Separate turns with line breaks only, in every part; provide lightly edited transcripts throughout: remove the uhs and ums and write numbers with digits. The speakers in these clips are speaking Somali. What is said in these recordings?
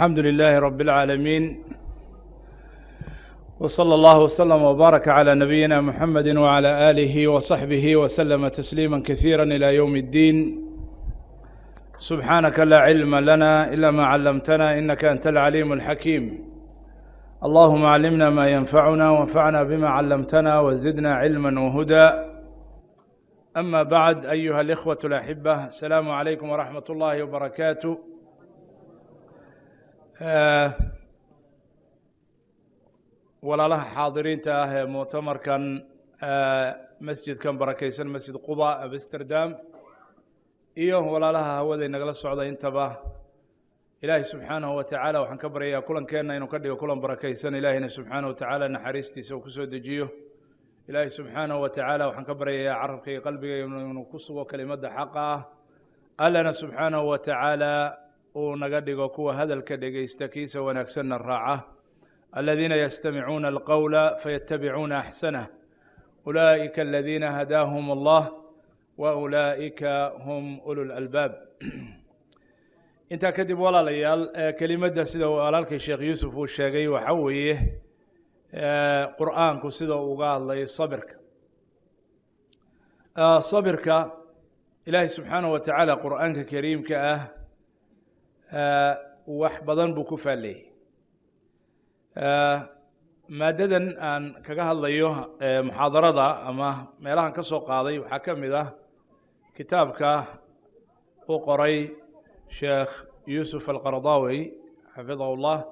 الحمد لله رب العالمين، وصلى الله وسلم وبارك على نبينا محمد وعلى آله وصحبه وسلم تسليما كثيرا إلى يوم الدين. سبحانك لا علم لنا إلا ما علمتنا، إنك أنت العليم الحكيم. اللهم علمنا ما ينفعنا، وانفعنا بما علمتنا، وزدنا علما وهدى. أما بعد، أيها الإخوة الأحبة، السلام عليكم ورحمة الله وبركاته. Walaalaha xaadiriinta ah ee muctamarkan masjidkan barakaysan, Masjid Quba, Amsterdam, iyo walaalaha hawada inagala socda intaba, Ilaahay subxaanahu wa tacaala waxaan ka baryayaa kulankeenna inuu ka dhigo kulan barakaysan. Ilaahayna subxaanahu wa tacaala naxariistiisa uu ku soo dejiyo. Ilaahay subxaanahu wa tacaala waxaan ka baryayaa carabka iyo qalbiga inuu ku sugo kelimadda xaqa ah. Allana subxaanahu wa tacaala uu naga dhigo kuwa hadalka dhegaysta kiisa wanaagsanna raaca. الذين يستمعون القول فيتبعون احسنه، اولئك الذين هداهم الله واولئك هم اولو الالباب. Intaa kadib, walaalayaal, kelimadda sida walaalkay Sheekh Yuusuf uu sheegay waxa weeye Qur'aanku sida uu uga hadlay sabirka. Sabirka Ilaahay subxaanahu wa tacaala Qur'aanka kariimka ah wax badan buu ku faalleeyey. Maaddadan aan kaga hadlayo muxaadarada ama meelahan ka soo qaaday waxaa ka mid ah kitaabka uu qoray Sheekh Yuusuf Alqardaawi xafidahu llah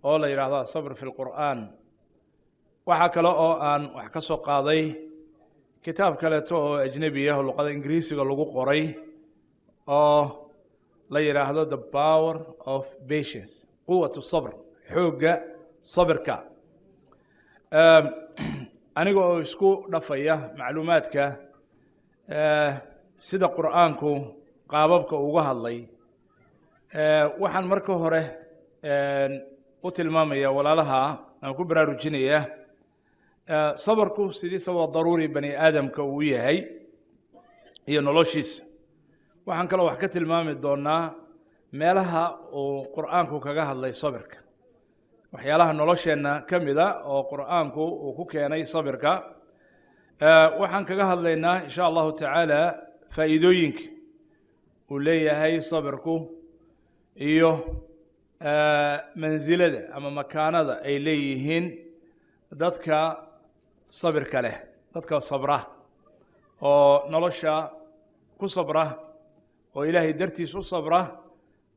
oo la yidhaahdo "Asabr fi lqur'aan". Waxaa kale oo aan wax ka soo qaaday kitaab kaleeto oo ajnebi ah oo luqada Ingiriisiga lagu qoray oo la yidhaahdo "The Power of Patience", quwat sabr, xoogga sabirka. Aniga oo isku dhafaya macluumaadka sida Qur'aanku qaababka uga hadlay, waxaan marka hore u tilmaamaya walaalaha aan ku baraarujinaya sabarku sidiisaba daruuri bani aadamka uu yahay iyo noloshiisa. Waxaan kaloo wax ka tilmaami doonaa meelaha uu Qur'aanku kaga hadlay sabirka, waxyaalaha nolosheenna ka mida oo Qur'aanku uu ku keenay sabirka. Waxaan kaga hadlaynaa insha Allahu tacaala faa'iidooyinka uu leeyahay sabirku iyo mansilada ama makaanada ay leeyihiin dadka sabirka leh, dadka sabra oo nolosha ku sabra oo Ilaahay dartiis u sabra,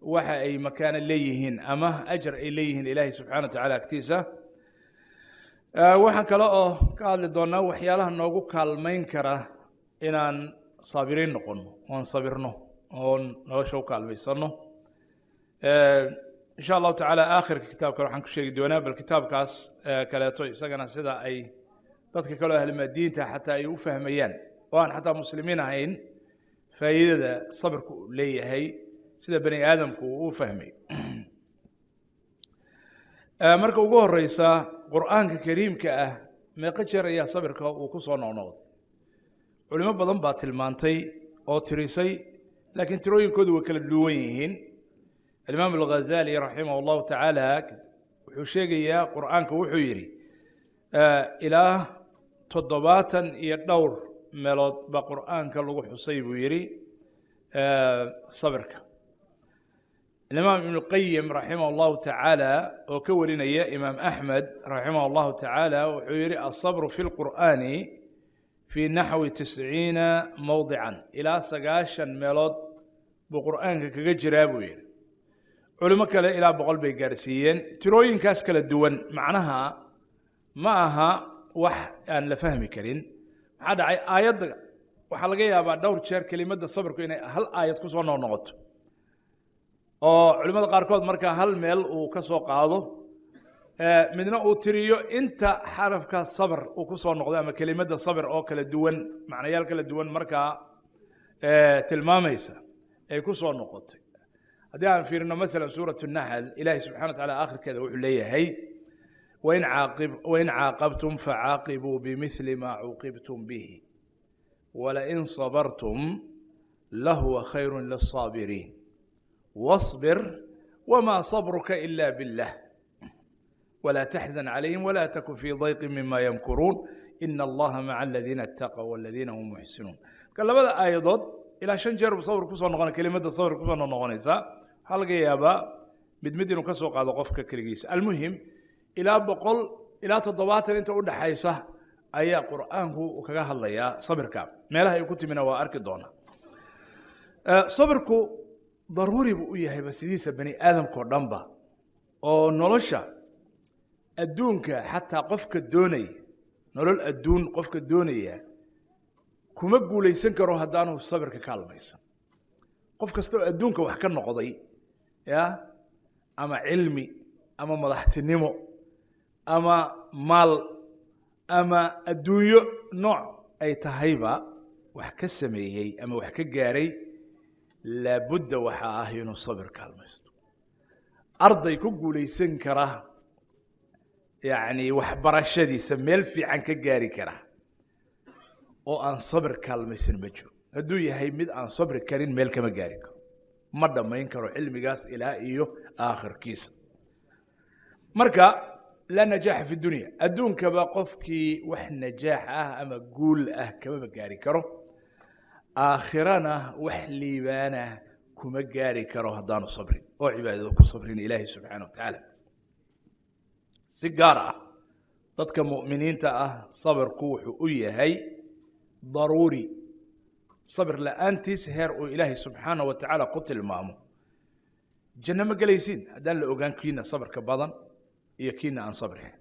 waxa ay makaano leeyihiin ama ajar ay leeyihiin Ilaahay subxana wa tacala agtiisa. Waxaan kale oo ka hadli doonaa waxyaalaha noogu kaalmayn kara inaan saabiriin noqono oon sabirno oon nolosha u kaalmaysano insha Allahu tacaala. Aakhirka kitaabkan waxaan ku sheegi doonaa bal kitaabkaas kaleeto isagana sida ay dadka kaleo ahlimaadiinta xataa ay u fahmayaan oo aan xataa muslimiin ahayn faa'iidada sabirku uu leeyahay, sida bani aadamku uu u fahmay. Marka ugu horeysa, Qur'aanka kariimka ah meeqo jeer ayaa sabirka uu ku soo noqnoqday? Culimo badan baa tilmaantay oo tirisay, laakiin tirooyinkoodu way kala duwan yihiin. Alimaam Alghazali raximah اllahu tacaala wuxuu sheegayaa Qur'aanka wuxuu yidhi ilaa 70 iyo dhowr meelood baa Qur'aanka lagu xusay, buu yidhi, sabirka. Alimaam Ibnu Qayim raximah اllahu tacaala oo ka warinaya Imaam Axmed raximah اllahu tacaala wuxuu yidhi: "Asabru fi lqur'aani fi naxwi 90 mowdican", ilaa 90 meelood buu Qur'aanka kaga jiraa, buu yidhi. Culimo kale ilaa 100 bay gaarsiiyeen. Tirooyinkaas kala duwan macnaha ma aha wax aan la fahmi karin. Maxaa dhacay? Aayadda waxaa laga yaabaa dhowr jeer kelimadda sabirku inay hal aayad ku soo noqnoqoto, oo culimmada qaarkood markaa hal meel uu ka soo qaado, midna uu tiriyo inta xarafka sabr uu ku soo noqday ama kelimadda sabr oo kala duwan, macnayaal kala duwan markaa tilmaamaysa ay ku soo noqotay. Haddii aan fiirino masalan Suurat Naxl, Ilahi subxana wa tacala akhirkeeda wuxuu leeyahay: "Wain caaqabtum facaaqibuu bimili ma cuuqibtum bihi walain sabartum lahuwa khayru liلصaabiriin wasbir Wmaa sabruka ila biاllah wlaa taxzan calayhim wlaa taku fii dayqi mima yamkuruun ina allaha maca aladiina اtaqow waladiina hum muxsinuun. Marka labada aayadood ilaa shan jeer buu sabr kusoo noqona, kelimadda sabr kusoo noqonaysaa. Waxaa laga yaabaa mid mid inuu ka soo qaado qofka keligiisa. Almuhim, ilaa 100 ilaa 70 inta u dhaxaysa ayaa Qur'aanku uu kaga hadlayaa sabirka. Meelaha ay ku timina waa arki doonaa. Sabirku daruuri buu u yahayba sidiisa bani aadamkao dhanba, oo nolosha adduunka xataa qofka doonaya, nolol adduun qofka doonaya, kuma guulaysan karo haddaanu sabirka kaalmaysan. Qof kasta oo adduunka wax ka noqday, ya ama cilmi ama madaxtinimo ama maal ama adduunyo nooc ay tahayba wax ka sameeyey ama wax ka gaaray, laabudda waxaa ah inuu sabir kaalmaysto. Arday ku guulaysan kara, yacni waxbarashadiisa meel fiican ka gaari kara, oo aan sabir kaalmaysan ma jiro. Hadduu yahay mid aan sabri karin, meel kama gaari karo, ma dhammayn karo cilmigaas ilaa iyo aakhirkiisa. Marka laa najaaxa fi dunya, adduunkaba qofkii wax najaax ah ama guul ah kamaba gaari karo, aakhirana wax liibaana kuma gaari karo haddaanu sabrin oo cibaadada ku sabrin Ilaahay subxaana wa tacaala. Si gaar ah dadka mu'miniinta ah sabirku wuxuu u yahay daruuri. Sabir la'aantiis heer uu Ilaahay subxaana wa tacaala ku tilmaamo janno ma gelaysiin haddaan la ogaan kiina sabirka badan iyo kiina aan sabrin.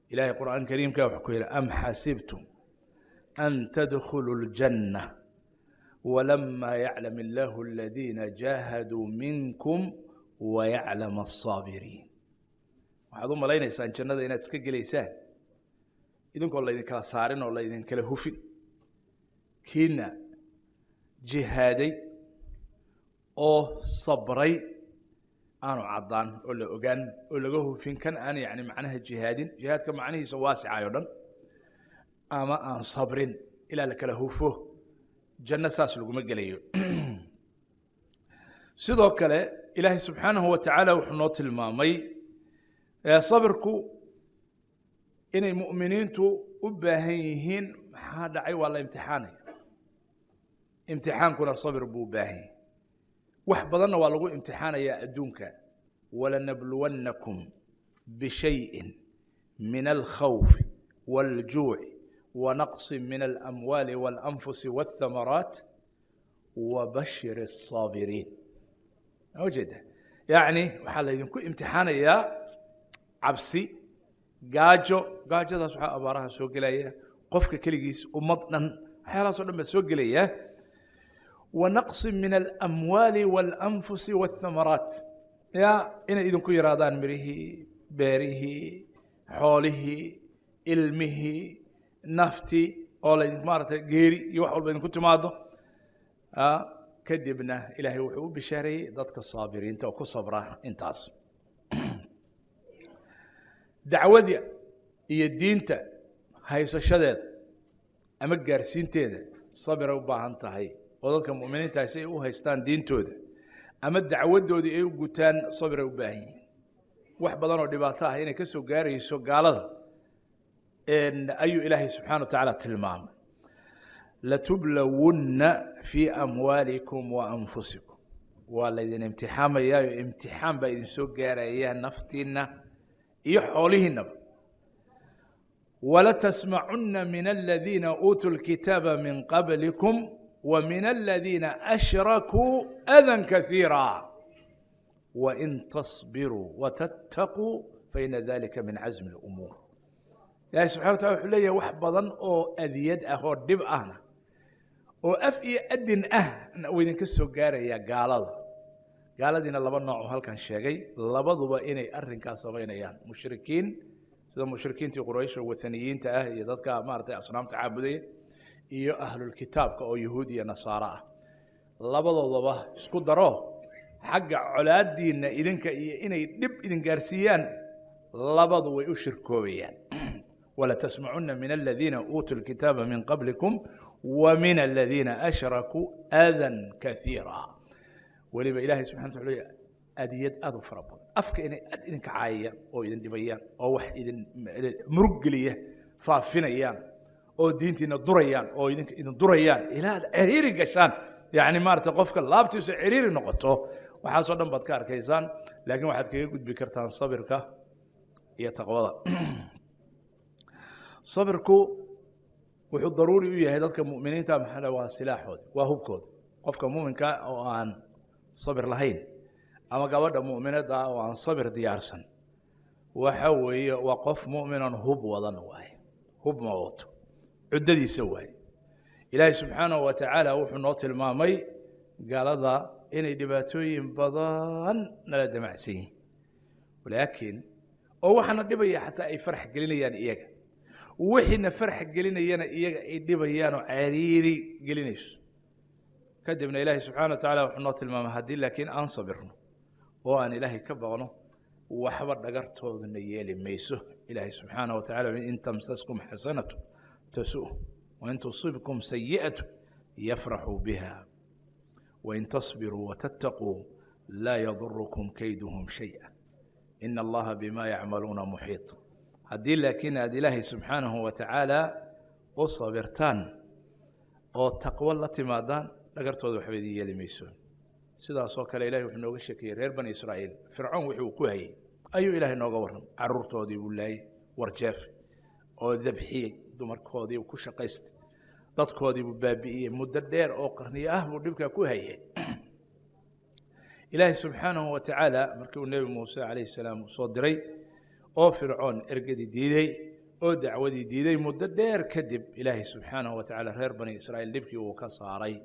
Ilahay Qur'aan kariimka wuxuu ku yidhi: "Am xasibtum an tadkhuluu اljanna walama yaclam illahu aladiina jaahaduu minkum wayaclam الsaabiriin." Waxaad u malaynaysaan jannada inaad iska gelaysaan idinkoo laydinkala saarin oo laydinkala hufin kiina jihaaday oo sabray aanu caddaan oo la ogaan oo laga hufin kan aan yani macnaha jihaadin, jihaadka macnihiisa waasicay o dhan, ama aan sabrin ilaa la kala hufo. Janno saas laguma gelayo. Sidoo kale Ilaahay subxaanahu wa tacaala wuxuu noo tilmaamay sabirku inay mu'miniintu u baahan yihiin. Maxaa dhacay? Waa la imtixaanaya, imtixaankuna sabir buu u baahan yahay. Wax badanna waa lagu imtixaanayaa adduunka. "Walanabluwannakum bishayin min alkhawfi wاljuuci wanaqsi min alamwaali waاlanfusi wاthamaraat wabashir الsaabiriin." Ma ujeeda? Yacni waxaa laydinku imtixaanayaa cabsi, gaajo. Gaajadaas waxaa abaaraha soo gelaya, qofka keligiis, ummad dhan, waxyaalahaas o dhan baa soo gelaya. Wanaqsi min alamwaali waاlanfusi waاthamaraat, ya inay idinku yaraadaan mirihii, beerihii, xoolihii, ilmihii, naftii oo la maaragtay geeri iyo wax walba idinku timaado. Kadibna Ilaahay wuxuu u bishaareeyey dadka saabiriinta oo ku sabra intaas. Dacwadii iyo diinta haysashadeeda ama gaarsiinteeda sabiray u baahan tahay, oo dadka mu'miniintahay si ay u haystaan diintooda ama dacwaddoodii ay u gutaan sabiray u baahan yihiin. Wax badan oo dhibaato ah inay ka soo gaarayso gaalada ayuu Ilaahay subxana wa tacaala tilmaamay: "Latublawunna fii amwaalikum wa anfusikum." Waa laydin imtixaamayaayo, imtixaan baa idin soo gaaraya naftiinna iyo xoolihiinaba. "Walatasmacunna min aladiina uutuu lkitaaba min qablikum wa min aladiina ashrakuu adan kaiira wain tasbiruu watattaquu faina dalika min casmi اlumuur." Ilahi subxana wa tacala wuxuu leeyahay wax badan oo adiyad ah oo dhib ahna oo af iyo adin ah uu idinka soo gaaraya gaalada. Gaaladiina laba nooc oo halkan sheegay, labaduba inay arrinkaas samaynayaan: mushrikiin, sida mushrikiintii Quraysh oo wathaniyiinta ah iyo dadka maaragtay asnaamta caabudaya, iyo ahlulkitaabka oo yahuud iyo nasaaro ah. Labadoodaba isku daro xagga colaadiinna idinka iyo inay dhib idin gaarsiiyaan, labadu way u shirkoobayaan. "Walatasmacunna min aladiina uutuu lkitaaba min qablikum wa min aladiina ashrakuu adan kaiira." Weliba Ilahay subxana wa tacala. Adiyad aad u fara badan, afka inay aad idinka caayayaan oo idin dhibayaan oo wax idin murug geliya faafinayaan oo diintiina durayaan oo idinka idin durayaan ilaa aad ciriiri gashaan, yacni maarata qofka laabtiisu ciriiri noqoto. Waxaasoo dhan baad ka arkaysaan, laakiin waxaad kaga gudbi kartaan sabirka iyo taqwada. Sabirku wuxuu daruuri u yahay dadka mu'miniinta. Maxaa? Waa silaaxooda, waa hubkooda. Qofka muminka oo aan sabir lahayn ama gabadha mu'minadda ah oo aan sabir diyaarsan, waxa weeye waa qof mu'minan hub wadan waaye, hub ma wato, cuddadiisa waaye. Ilaahay subxaanahu wa tacaala wuxuu noo tilmaamay gaalada inay dhibaatooyin badan nala damacsan yihin, laakiin oo waxaana dhibaya xataa ay farax gelinayaan iyaga, wixiina farax gelinayana iyaga ay dhibayaan oo cariiri gelinayso. Kadibna Ilaahay subxana wa tacala wuxuu noo tilmaamay haddii laakiin aan sabirno oo aan Ilaahay ka baqno, waxba dhagartooduna yeeli mayso. Ilaahay subxaanaه wa tacala: in tamsaskum xasanatu tasu'hum wain tusibkum sayi'atu yafraxuu biha wain tasbiruu watattaquu laa yadurukum kayduhum shay'a ina Allaha bima yacmaluuna muxiit. Haddii laakiin aad Ilaahay subxaanahu wa tacaala u sabirtaan oo taqwo la timaadaan, dhagartooda waxba idin yeeli mayso. Sidaasoo kale Ilahay wuxuu nooga sheekeeyey reer Bani Israa'iil Fircoon wixii uu ku hayey ayuu Ilaahay nooga warram. Carruurtoodii buu laayey, warjeef oo dabxiyey, dumarkoodii ku shaqaystay, dadkoodii buu baabi'iyey. Muddo dheer oo qarniyo ah buu dhibkaa ku hayay. Ilaahay subxaanahu wa tacaala markii uu Nebi Muuse calayhi salaam soo diray oo Fircoon ergadii diiday oo dacwadii diiday, muddo dheer kadib Ilaahay subxaanahu wa tacaala reer Bani Israa'iil dhibkii uu ka saaray.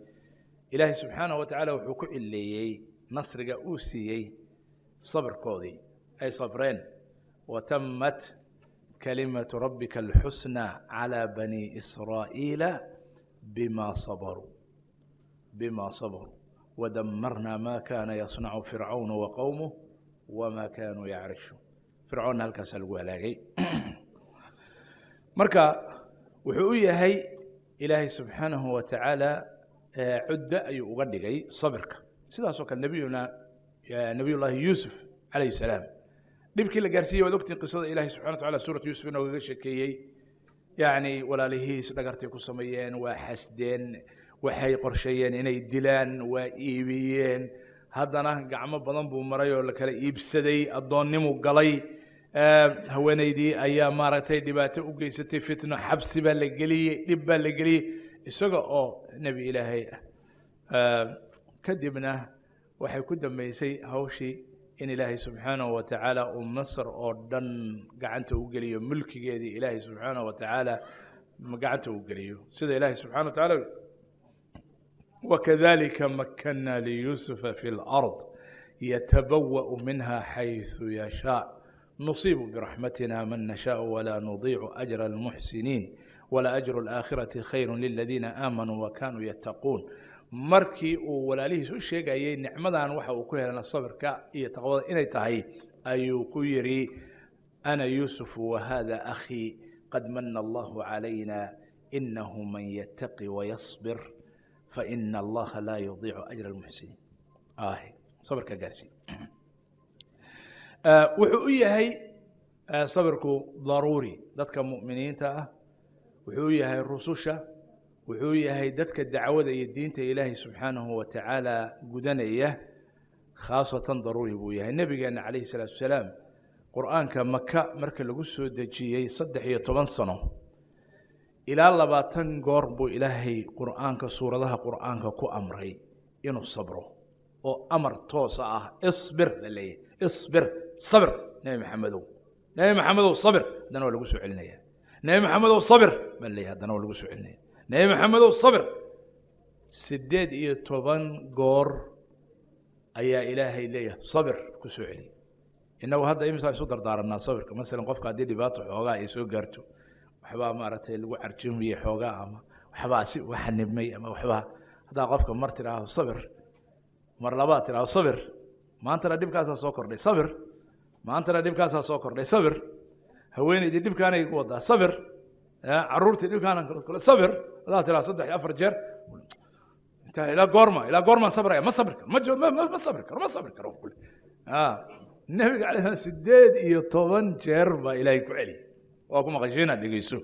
Ilaahay subxaanahu wa tacaala wuxuu ku cileeyey nasriga uu siiyey sabirkoodii ay sabreen: watamat kalimatu rabbika alxusnى calى bani Israa'iila bima sabaruu, bima sabaruu, wadamarnaa ma kaana yasnacu Fircaunu waqowmuh wma kaanuu yacrishun. Fircoonna halkaasaa lagu halaagay. Marka wuxuu u yahay Ilaahay subxaanahu wa tacaala cuddo ayuu uga dhigay sabirka. Sidaasoo kale nabiyuna Nabiyullaahi Yuusuf calayhi salaam dhibkii la gaarsiiyey waad ogtiin. Qisada Ilahay subxana wa tacala suuratu Yuusuf inoogaga sheekeeyey, yacni walaalihiis dhagartay ku sameeyeen, waa xasdeen, waxay qorsheeyeen inay dilaan, waa iibiyeen. Haddana gacmo badan buu maray oo la kala iibsaday, addoonnimu galay. Haweenaydii ayaa maaragtay dhibaato u geysatay, fitno, xabsi baa la geliyey, dhib baa la geliyey, isaga oo nebi Ilaahay ah. Kadibna waxay ku dambeysay hawshii in Ilaahay subxaanahu wa tacaala uu Masr oo dhan gacanta u geliyo, mulkigeedii Ilaahay subxaanahu wa tacaala gacanta u geliyo. Sida Ilaahay subxana wa tacaala: wakadalika makana liyusufa fi اlأrض yatabawa'u minha xayثu yashaa nusiibu biraxmatina man nashaء walaa nudiicu ajra almuxsiniin wala ajru alaakhirati khayru liladiina aamanuu wakanuu yattaquun. Markii uu walaalihiis u sheegayey nicmadan waxa uu ku helana sabirka iyo taqwada inay tahay, ayuu ku yidhi: ana Yuusuf wahada akhii qad mana Allahu calayna inahu man yattaqi wayasbir faina Allaha laa yudiicu ajra almuxsiniin. Sabirka gaarsiiy. Wuxuu u yahay sabirku daruuri dadka mu'miniinta ah, wuxuu u yahay rususha, wuxuu yahay dadka dacwada iyo diinta Ilaahay subxaanahu wa tacaala gudanaya, khaasatan daruuri buu yahay. Nebigeenna calayhi salaatu wasalaam Qur'aanka Maka marka lagu soo dejiyey, 13 sano ilaa 20 goor buu Ilaahay Qur'aanka, suuradaha Qur'aanka ku amray inuu sabro, oo amar toosa ah, isbir la leeyahay, isbir, sabir Nebi Maxamedow, Nebi Maxamedow sabir. Haddana waa lagu soo celinaya. Nebi Maxamedow sabir baa leeyahay, haddana waa lagu soo celinaya. Nebi Maxamedow sabir. 18 goor ayaa Ilaahay leeyahay sabir ku soo celiyay. Innagu hadda imisaan isu dardaaranaa sabirka? Masalan qofka haddii dhibaato xoogaa ay soo gaarto, waxbaa maaragtay lagu carjumiyey xoogaa ama waxbaa si uga xanibmay ama waxbaa, haddaa qofka mar tidhaahdo sabir, mar labaad tidhaahdo sabir, maantana dhibkaasaa soo kordhay sabir, maantana dhibkaasaa soo kordhay sabir, haweeneydii dhibkaanay ku wadaa sabir, carruurtii dhibkaana kale sabir, haddaa tidhahdo saddex iyo afar jeer, intaa ilaa goorma, ilaa goormaan sabraya? Ma sabri karo, ma ma sabri karo, ma sabri karo. Kule Nebiga alay slam 18 jeer baa Ilaahay ku celiyay. Waa ku maqashiina, dhegeyso.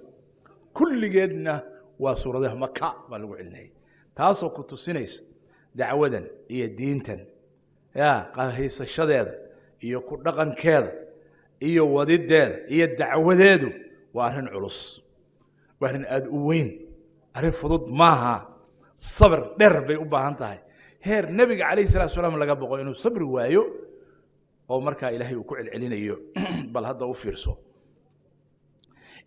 Kulligeedna waa suuradaha Maka baa lagu celinayay, taasoo ku tusinaysa dacwadan iyo diintan ya haysashadeeda iyo ku dhaqankeeda iyo wadideeda iyo dacwadeedu waa arrin culus, waa arrin aada u weyn, arrin fudud maaha. Sabir dheer bay u baahan tahay, heer nebiga calayhi salatu salaam laga boqo inuu sabri waayo oo markaa Ilaahay uu ku celcelinayo. Bal hadda u fiirso,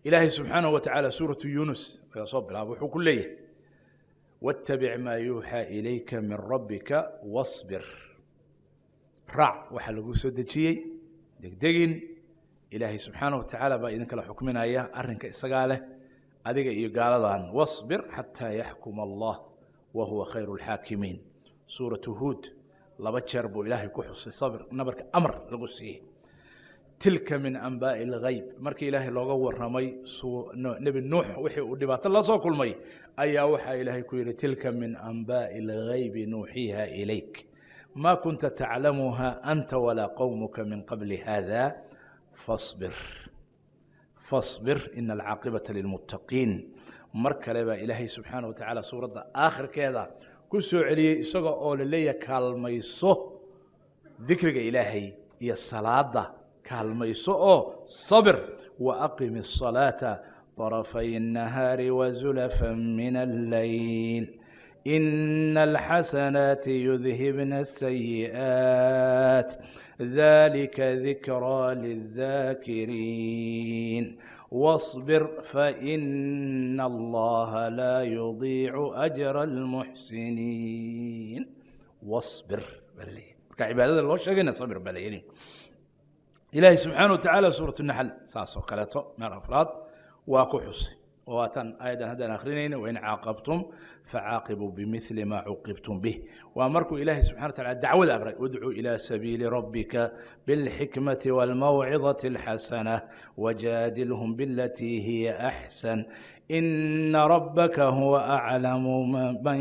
Ilaahay subxaanahu wa tacaala suuratu Yunus laga soo bilaabo wuxuu ku leeyahay: واتبع ما يوحى إليك من ربك واصبر. Raac waxaa laguu soo dejiyey, degdegin. Ilaahay subxaanahu wa tacaala baa idin kala xukminaya, arrinka isagaa leh adiga iyo gaaladan. واصبر حتى يحكم الله وهو خير الحاكمين. Suuratu Huud laba jeer buu Ilaahay ku xusay sabir, nabarka amar lagu siiyey. تلك من أنباء الغيب, markii Ilaahay looga warramay Nebi Nuux wixii uu dhibaato la soo kulmay, ayaa waxaa Ilaahay ku yidhi: تلك من أنباء الغيب نوحيها إليك ما كنت تعلمها أنت ولا قومك من قبل هذا فاصبر فاصبر إن العاقبة للمتقين. Mar kale baa Ilaahay subxaanahu wa tacaala suuradda aakhirkeeda ku soo celiyey, isaga oo la leeyahay kaalmayso dikriga Ilaahay iyo salaada, kaalmayso oo sabir. وأقم الصلاة طرفي النهار وزلفا من الليل إن الحسنات يذهبن السيئات ذلك ذكرى للذاكرين واصبر فإن الله لا يضيع أجر المحسنين. واصبر marka cibaadada loo sheegayna sabir baa la yidhi. Ilaahay subxaana wa tacaala suuratu Naxal saas oo kaleeto meel afraad waa ku xusay, oo waatan aayaddan haddaan akrinayna: وإن عاقبتم فعاقبوا بمثل ما عوقبتم به. Waa markuu Ilaahay subxana wa tacala dacwada amray: ادع إلى سبيل ربك بالحكمة والموعظة الحسنة وجادلهم بالتي هي أحسن إن ربك هو أعلم من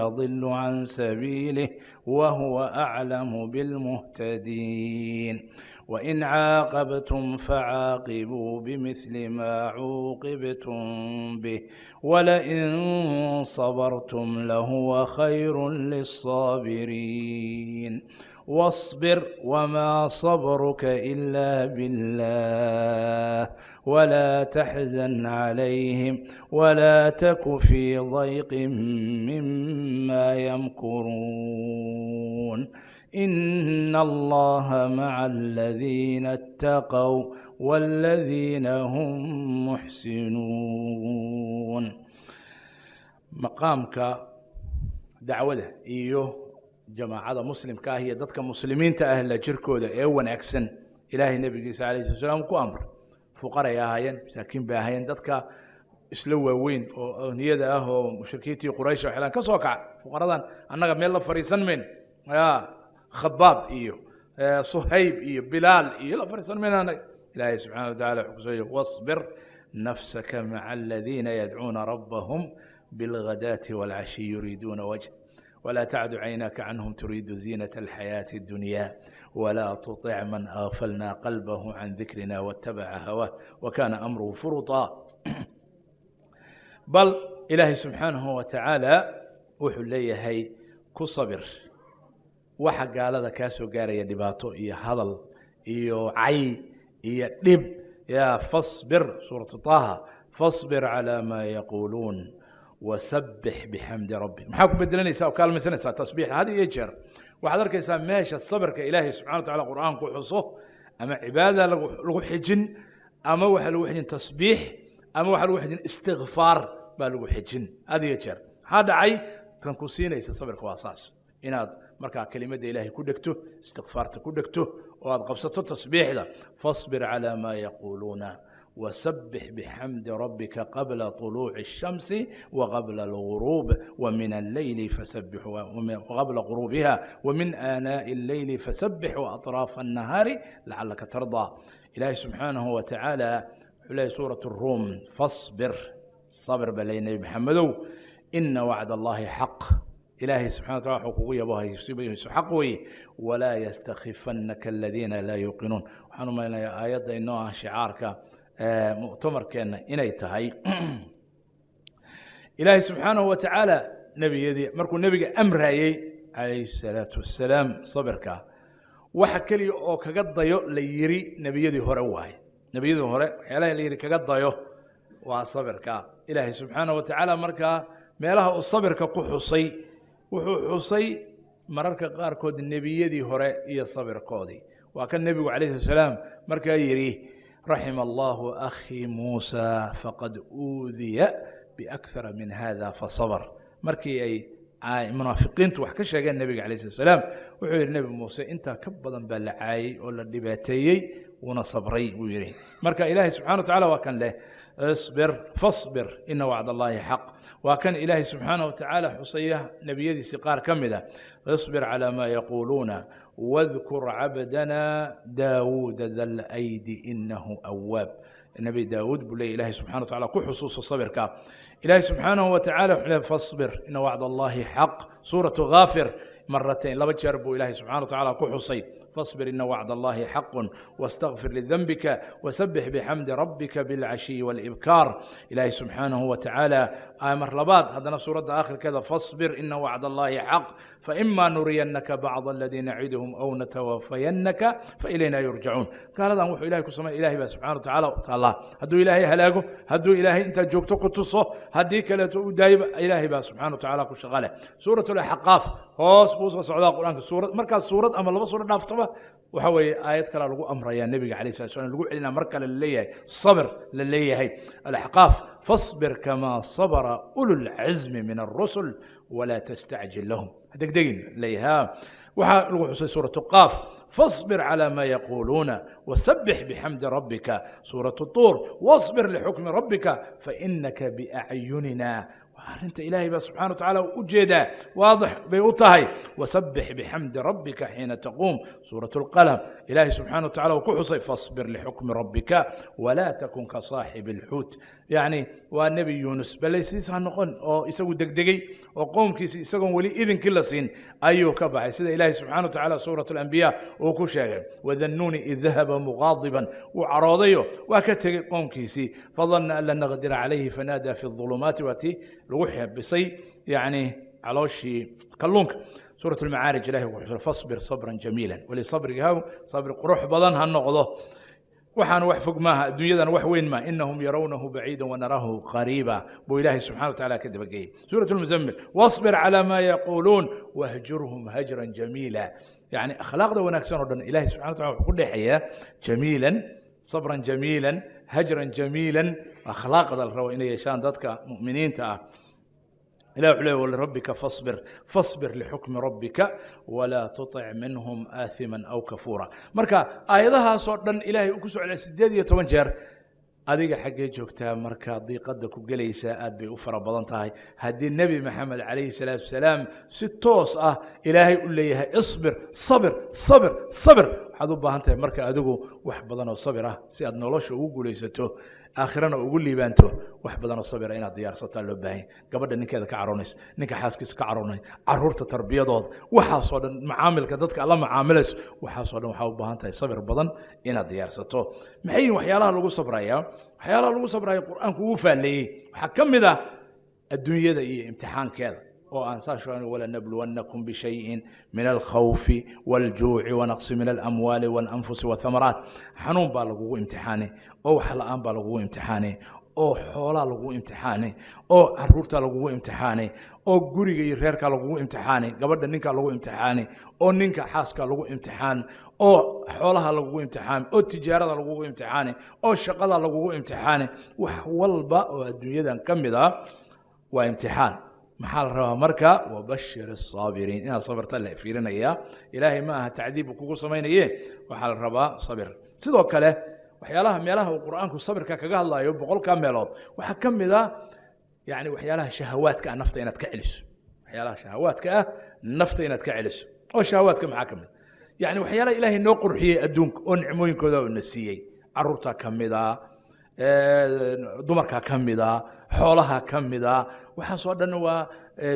يضل عن سبيله وهو أعلم بالمهتدين. وإن عاقبتم فعاقبوا بمثل ما عوقبتم به ولئن صبرتم لهو خير للصابرين. واصبر وما صبرك إلا بالله ولا تحزن عليهم ولا تك في ضيق مما يمكرون إن الله مع الذين اتقوا والذين هم محسنون. Maqaamka dacwada iyo jamaacada muslimka ah iyo dadka muslimiinta ah la jirkooda ee wanaagsan, Ilaahay nebigiisa alayhi sala slam ku amray. Fuqaray ahaayeen, masaakiin bay ahaayeen, dadka isla waaweyn oo aqniyada ah oo mushrikiintii Quraysh waxay ka soo kaca, fuqaradan annaga meel la fariisan mayn ya. Khabaab iyo Suhayb iyo Bilaal iyo la fariisan mayn annaga. Ilaahay subxaana wa tacala wuxuu kusoo yihi: واصبر نفسك مع الذين يدعون ربهم بالغداة والعشي يريدون وجهه ولا تعد عيناك عنهم تريد زينة الحياة الدنيا ولا تطع من أغفلنا قلبه عن ذكرنا واتبع هواه وكان أمره فرطا. Bal Ilaahay subxaanahu wa tacaala wuxuu leeyahay: ku sabir waxa gaalada kaa soo gaaraya, dhibaato iyo hadal iyo cay iyo dhib ya. فاصبر, suuratu Taaha: فاصبر على ما يقولون وسبح بحمد ربك. Maxaa ku bedelanaysaa oo kaalmaysanaysaa? Tasbiix. Had iyo jeer waxaad arkaysaa meesha sabirka Ilaahay subxana wa tacala Qur'aanku xuso, ama cibaadada lagu xijin, ama waxaa lagu xijin tasbiix, ama waxaa lagu xijin istikfaar baa lagu xijin had iyo jeer. Maxaa dhacay? Tan ku siinaysa sabirka waa saas, inaad markaa kelimadda Ilaahay ku dhegto, istikfaarta ku dhegto oo aad qabsato tasbiixda. فاصبر على ما يقولون وسبح بحمد ربك قبل طلوع الشمس وقبل الغروب ومن الليل فسبح وقبل غروبها ومن آناء الليل فسبح وأطراف النهار لعلك ترضى. إلهي سبحانه وتعالى عليه سورة الروم: فاصبر, صبر balay nebi Maxamedow, إن وعد الله حق. Ilaahay subxana wa tacala wuxuu kugu yabohaysibayso xaq weeye. Walaa yastakhifanaka aladiina laa yuuqinuun. Waxaan u malaynayaa aayadda inoo ah shicaarka mu'tamarkeenna inay tahay. Ilaahay subxaanahu wa tacaala nebiyadii markuu nebiga amrayey calayhi الsalaatu wassalaam sabirka, waxa keliya oo kaga dayo la yiri nebiyadii hore waaye. Nebiyadii hore waxyaalaha la yidhi kaga dayo waa sabirka. Ilaahay subxaanahu wa tacaala markaa meelaha uu sabirka ku xusay, wuxuu xusay mararka qaarkood nebiyadii hore iyo sabirkoodii. Waa kan nebigu calayhi salaam markaa yidhi: "Raxima allahu akhii Muusa, faqad uudiya biakthara min hada fasabr." Markii ay munaafiqiintu wax ka sheegeen nebiga calayh slat salaam, wuxuu yidhi: "Nebi Muuse intaa ka badan baa la caayey oo la dhibaateeyey, wuuna sabray," buu yidhi. Marka ilaahay subxana wa tacala waa kan leh: "Isbir, fasbir, ina wacd allahi xaq." Waa kan ilaahay subxaanaه wa tacaala xusaya nebiyadiisii qaar ka mida: "Isbir calى ma yaquuluuna wadkur cabdana Daawuuda da laydi inahu awaab." Nebi Daawuud buu leeya ilahay subxana wa tacala ku xusuuso sabirka. Ilahay subxaanahu wa tacala wuxuu leey: "Fasbir, ina wacd allahi xaq." Suuratu Ghaafir maratayn, laba jeer buu ilahay subxana wa tacala ku xusay: "فاصبر، إن وعد الله حق، واستغفر لذنبك، وسبح بحمد ربك بالعشي والإبكار." إلهي سبحانه وتعالى آمر لباد هذا سورة آخر كذا: "فاصبر، إن وعد الله حق، فإما نرينك بعض الذي نعدهم أو نتوفينك فإلينا يرجعون." قال هذا وحو إلهي كسمى إلهي سبحانه وتعالى الله هدو إلهي هلاقه، هدو إلهي أنت جوجتو كتصو هدي كلا دايب، إلهي با سبحانه وتعالى كشغاله. سورة الأحقاف hoos buu usoo socdaa Qur-aanka. Suurad markaas suurad ama laba suurad dhaaftaba, waxa weeye aayad kalea lagu amrayaa nebiga calayh salat slam, lagu celinaa mar kale, laleeyahay sabir la leeyahay. Alaxqaaf: "فاصبر كما صبر أولو العزم من الرسل ولا تستعجل لهم." degdegin leeyahay. Waxaa lagu xusay suuratu Qaaf: "فاصبر على ما يقولون وسبح بحمد ربك." سورة الطور: "واصبر لحكم ربك فإنك بأعيننا." Arrinta ilaahay baa subxana wa tacaala u jeedaa, waadix bay u tahay. "وسبح بحمد ربك حين تقوم." سورة القلم ilaahay subxana wa tacala uu ku xusay: "فاصبر لحكم ربك ولا تكن كصاحب الحوت." Yacni waa nebi Yuunus, balaysiis ha noqon oo isagu degdegay oo qoomkiisi isagoon weli idinkii la siin ayuu ka baxay, sida ilaahay subxana wa tacaala suurat alambiya uu ku sheegay: "وذا النون إذ ذهب مغاضبا." Wuu caroodayo waa ka tegey qoomkiisii. "فظن أن لن نقدر عليه فنادى في الظلمات." Waa tii lagu xebisay yani calooshii kalluunka. Suurat almacaarij ilahi wuxuu xusay: "فاصبر صبرا جميلا." Weli sabriga sabri qurux badan ha noqdo. Waxaan wax fog maaha, adduunyadan wax weyn maaha. "إنهم يرونه بعيدا ونراه قريبا" buu ilaahay subxana wa tacaala ka dabageeyey. Suurat lmuzamil: "واصبر على ما يقولون واهجرهم هجرا جميلا." Yani akhlaaqda wanaagsan oo dhan ilahay subxana wa tacala wuxuu ku dhexeeyaa جميلا، صبرا جميلا، هجرا جميلا. Akhlaaqda la rabo inay yeeshaan dadka mu'miniinta ah, ilah wuxuu leey: "ولربك فاصبر، فاصبر لحكم ربك ولا تطع منهم آثما أو كفورا." Marka aayadahaasoo dhan ilaahay uu ku soo celiyay 18 jeer. Adiga xaggee joogtaa markaa diiqadda ku gelaysaa? Aad bay u fara badan tahay. Haddii Nebi Maxamed calayhi salaatu wasalaam si toos ah ilaahay u leeyahay isbir, sabir, sabir, sabir, waxaad u baahan tahay marka adigu wax badan oo sabir ah si aad nolosha ugu guulaysato, aakhirana ugu liibaanto. Wax badan oo sabira inaad diyaarsataa loo baahan. Gabadha ninkeeda ka caroonaysa, ninka xaaskiisa ka caroonay, caruurta tarbiyadooda, waxaasoo dhan, macaamilka dadka la macaamilayso, waxaasoo dhan waxaa u baahan tahay sabir badan inaad diyaarsato. Maxay yihin waxyaalaha lagu sabrayaa? Waxyaalaha lagu sabraya Qur-aanku ugu faalleeyey waxaa ka mid ah adduunyada iyo imtixaankeeda oo aan saa sheegno: "ولنبلونكم بشيء من الخوف والجوع ونقص من الأموال والأنفس والثمرات." Xanuun baa lagugu imtixaanay, oo wax la'aan baa lagugu imtixaanay, oo xoolaa lagugu imtixaanay, oo caruurta lagugu imtixaanay, oo guriga iyo reerka lagugu imtixaanay, gabadha ninka lagu imtixaanay, oo ninka xaaska lagu imtixaan, oo xoolaha lagugu imtixaanay, oo tijaarada lagugu imtixaanay, oo shaqada lagugu imtixaanay. Wax walba oo adduunyadan ka mid ah waa imtixaan. Maxaa la rabaa marka? "وبشر الصابرين." Inaad sabirta la fiirinaya. Ilaahay ma aha tacdiib uu kugu samaynaye, waxaa la rabaa sabir. Sidoo kale waxyaalaha meelaha uu Qur-aanku sabirka kaga hadlayo 100-ka meelood waxaa ka mid a yani waxyaalaha shahawaadka ah nafta inaad ka celiso, waxyaalaha shahawaadka ah nafta inaad ka celiso. Oo shahawaadka maxaa ka mid? Yani waxyaalaha ilaahay noo qurxiyey adduunka oo nicmooyinkooda uu na siiyey, caruurta ka mid a. Dumarka ka mida, xoolaha ka mida, waxaasoo dhan waa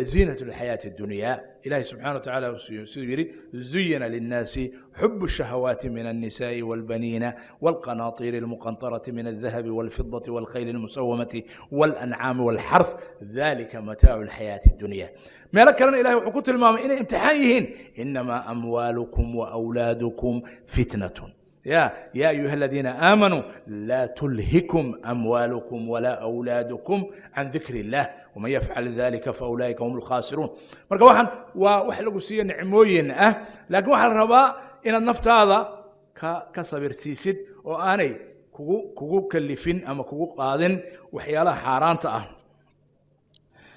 ziinat alxayaati addunya. Ilahi subxana wa tacaala siduu yidhi: zuyina linnaasi xubu الshahawaati min الnisaءi wاlbaniina wاlqanaatiiri اlmuqanطarati min الdahabi wاlfidati wاlkhayl اlmusawamati wاlancaami wاlxarth, dalika mataacu اlxayaati اddunya. Meelo kalena ilahay wuxuu ku tilmaamay inay imtixaan yihiin: inamaa amwaalukum waawlaadukum fitnatun. يا أيها الذين آمنوا لا تلهكم أموالكم ولا أولادكم عن ذكر الله ومن يفعل ذلك فأولئك هم الخاسرون. Marka waxaan waa wax lagu siiye nicmooyin ah, laakiin waxaa la rabaa inaad naftaada ka sabir siisid oo aanay kugu kalifin ama kugu qaadin waxyaalaha xaaraanta ah.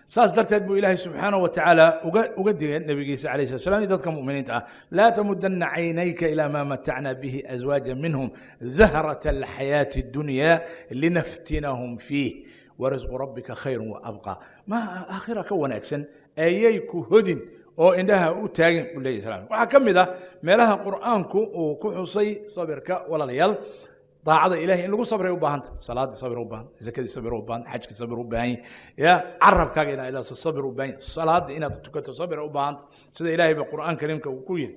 Saas darteed buu Ilaahay subxaanaه wa tacaala uga digay nabigiisa alayh slat slam iyo dadka mu'miniinta ah: laa tamudana caynayka ilaa ma matacna bihi azwaaja minhum zahrata alxayaati اddunya linaftinahum fiih, warisqu rabbika khayru waabqى. Ma aakhira ka wanaagsan ayay ku hodin oo indhaha u taagin, buu leeyahy salam. Waxaa ka mid ah meelaha Qur'aanku uu ku xusay sabirka, walaalayaal, daacada Ilahay in lagu sabray u baahanta. Salaadii sabir u baahan, zakadii sabir u baahan, xajkii sabir u baahan yahay, ya carabkaaga inaad ilaaliso sabir u baahan yahay, salaada inaad tukato sabir u baahanta, sida Ilahay ba Qur'aan kariimka uu ku yidhi: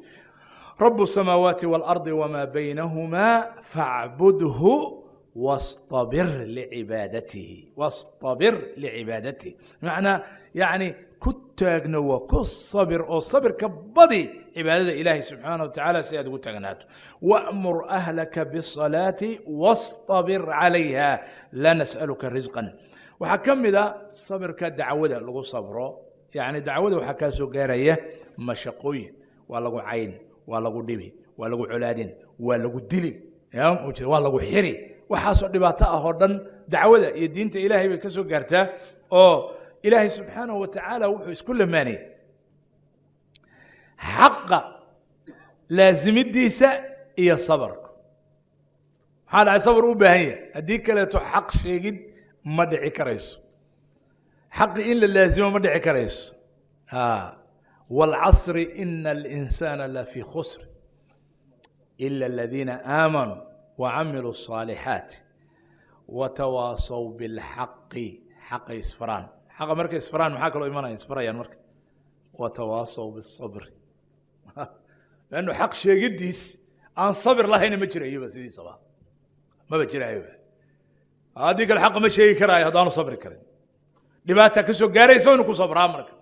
رب السماوات والأرض وما بينهما فاعبده واصطبر لعبادته. واصطبر لعبادته معنى يعني ku taagno, waa ku sabir oo sabirka badi cibaadada Ilaahay subxaanaه wa tacaala si aad ugu taagnaato. وأمر أهلك بالصلاة واصطبر عليها لا نسألك رزقا. Waxaa ka mid a sabirka dacwada lagu sabro. Yani dacwada waxaa kaa soo gaaraya mashaqooyin, waa lagu cayn, waa lagu dhibi, waa lagu colaadin, waa lagu dili, waa lagu xiri. Waxaasoo dhibaato ah oo dhan dacwada iyo diinta Ilaahay bay ka soo gaartaa, oo Ilaahay subxaanahu wa tacaala wuxuu isku lamaanayay xaqa laazimidiisa iyo sabarku. Maxaa dhacay? Sabr u baahan yahay, haddii kaleeto xaq sheegid ma dhici karayso, xaqi in la laazimo ma dhici karayso. والعصر إن الإنسان لفي خسر إلا الذين آمنوا وعملوا الصالحات وتواصوا بالحق. Xaqa isfaraan, xaqa markay isfaraan maxaa kaloo imanaya? Isfarayaan marka وتواصوا بالصبر, لأنه xaq sheegidiis aan sabir lahayna ma jirayoba, sidiisaba maba jiraayoba. Haddii kale xaqa ma sheegi karaayo haddaanu sabri karin, dhibaata ka soo gaaraysa inu ku sabraa. Marka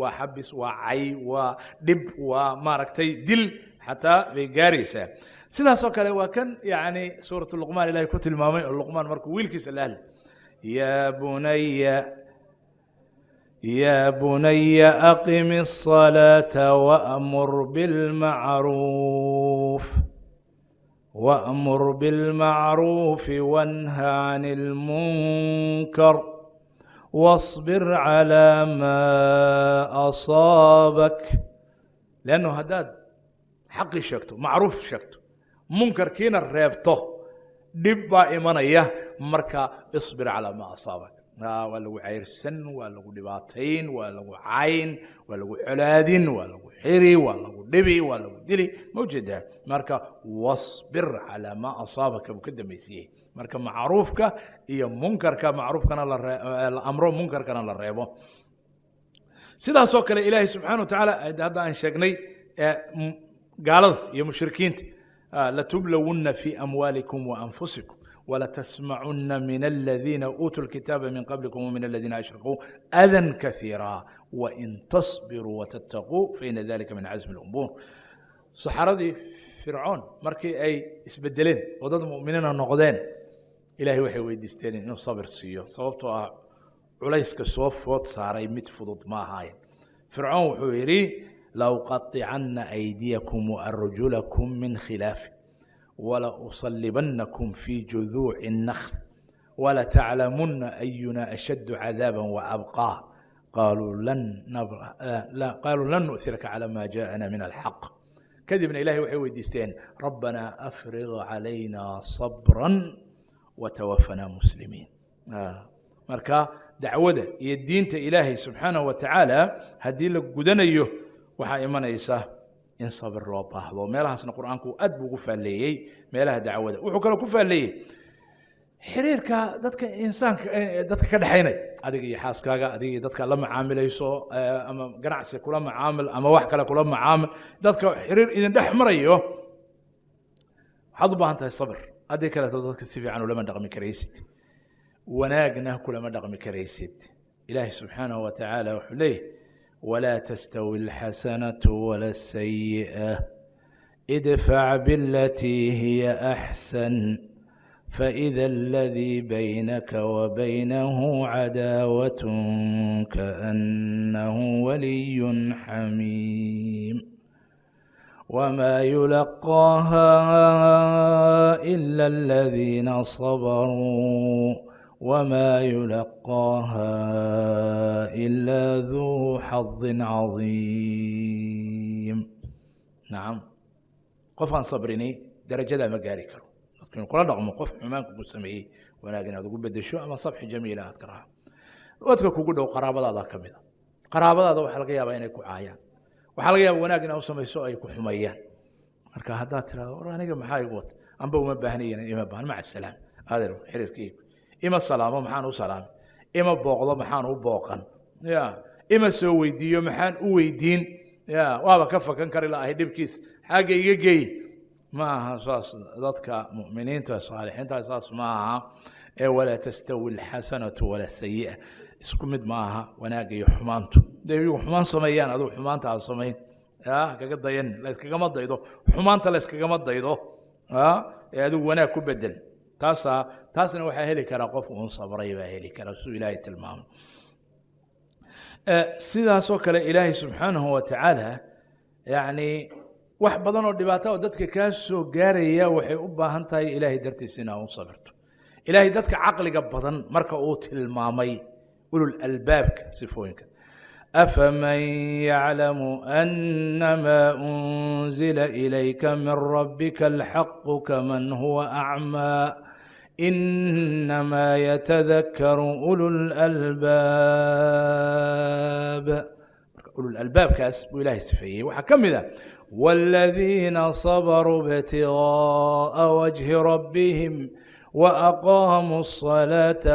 waa xabis, waa cay, waa dhib, waa maaragtay dil xataa bay gaaraysaa. Sidaasoo kale waa kan yani suuratu Luqmaan Ilahay ku tilmaamay, oo Luqmaan markuu wiilkiisa la hadlay: يا بني يا بني أقم الصلاة وأمر بالمعروف وانه عن المنكر واصبر على ما أصابك. لأنه haddaad xaqii sheegto, macruuf sheegto, munkarkiina reebto, dhib baa imanaya. Marka اصبر على ما أصابك. Waa lagu cayrsan, waa lagu dhibaatayn, waa lagu cayn, waa lagu colaadin, waa lagu xiri, waa lagu dhibi, waa lagu dili, ma ujeedaa? Marka واصبر على ما أصابك buu ka dambaysiiyey. Marka macruufka iyo munkarka, macruufkana la amro, munkarkana la reebo. Sidaasoo kale Ilaahay subxaana wa tacaala hadda aan sheegnay gaalada iyo mushrikiinta: لتبلون في أموالكم وأنفسكم ولتسمعن من الذين أوتوا الكتاب من قبلكم ومن الذين أشركوا أذى كثيرا وإن تصبروا وتتقوا فإن ذلك من عزم الأمور. Saxaradii Fircoon markii ay isbedeleen oo dad mu'miniina noqdeen, Ilahay waxay weydiisteen inuu sabir siiyo, sababtoo ah culayska soo food saaray mid fudud ma ahayn. Fircoon wuxuu yidhi: لأقطعن أيديكم وأرجلكم من خلاف ولأصلبنكم في جذوع النخل ولتعلمن أينا أشد عذابا وأبقى. قالوا لن نبرح لا، قالوا لن نؤثرك على ما جاءنا من الحق. Kadibna Ilahay waxay weydiisteen: ربنا أفرغ علينا صبرا وتوفنا مسلمين. Marka dacwada iyo diinta Ilaahay subxaanahu wa tacaala haddii la gudanayo, waxaa imanaysa in sabir loo baahdo. Meelahaasna Qur'aanku aad buu ugu faalleeyey meelaha dacwada. Wuxuu kaloo ku faalleeyey Xiriirka dadka insaanka, dadka ka dhexaynaya, adiga iyo xaaskaaga, adiga iyo dadka la macaamilayso, ama ganacsi kula macaamil ama wax kale kula macaamil, dadka xiriir idin dhex marayo, waxaad u baahan tahay sabr. Haddii kaleeto dadka si fiican ulama dhaqmi karaysid, wanaagna kulama dhaqmi karaysid. Ilaahi subxaanahu wa tacaala wuxuu leeyahy: "Walaa tastawi alxasanatu wala asayi'a, idfac bilatii hiya axsan, فإذا الذي بينك وبينه عداوة كأنه ولي حميم، وما يلقاها إلا الذين صبروا، وما يلقاها إلا ذو حظ عظيم." نعم, qof aan sabrini darajadaa ma gaari karo. Dadku inuu kula dhaqmo qof xumaanku ku sameeyey wanaag inaad ugu bedesho ama sabxi jamiila aad ka raaco. Dadka kugu dhow, qaraabadaada ka mid a. Qaraabadaada waxaa laga yaabaa inay ku caayaan, waxaa laga yaaba wanaag inaad u samayso ay ku xumeeyaan. Marka haddaad tirahdo: "War aniga maxaa igu wata? Amba uma baahnayen, ima baahan, maca salaam, adeer, xiriirkaygu ima salaamo, maxaan u salaamay? Ima booqdo, maxaan u booqan? Ya ima soo weydiiyo, maxaan u weydiin? Ya waaba ka fakan kari la'ahay dhibkiis, xagga iga geey." Ma aha saas. Dadka mu'miniinta saalixiinta saas ma aha. Ee walaa tastawi alxasanatu wala sayi'a, isku mid ma aha wanaagga iyo xumaantu. Dee iyagu xumaan sameeyaan, adigu xumaanta aad samayn, ya kaga dayan, layskagama daydo xumaanta, layskagama daydo. Ee adigu wanaag ku bedel. Taasaa taasna waxaa heli karaa qof uun sabray baa heli karaa, siduu Ilaahay tilmaamay. Sidaasoo kale Ilaahay subxaanahu wa tacaala, yacni, wax badan oo dhibaato oo dadka kaa soo gaaraya waxay u baahan tahay Ilaahay dartiis inaa u sabirto. Ilaahay dadka caqliga badan marka uu tilmaamay, ulul albaabka sifooyinka: "أفمن يعلم أنما أنزل إليك من ربك الحق كمن هو أعمى، إنما يتذكر أولو الألباب." Ulul albaabkaas buu Ilaahay sifeeyey. Waxaa ka mid a: "والذين صبروا ابتغاء وجه ربهم وأقاموا الصلاة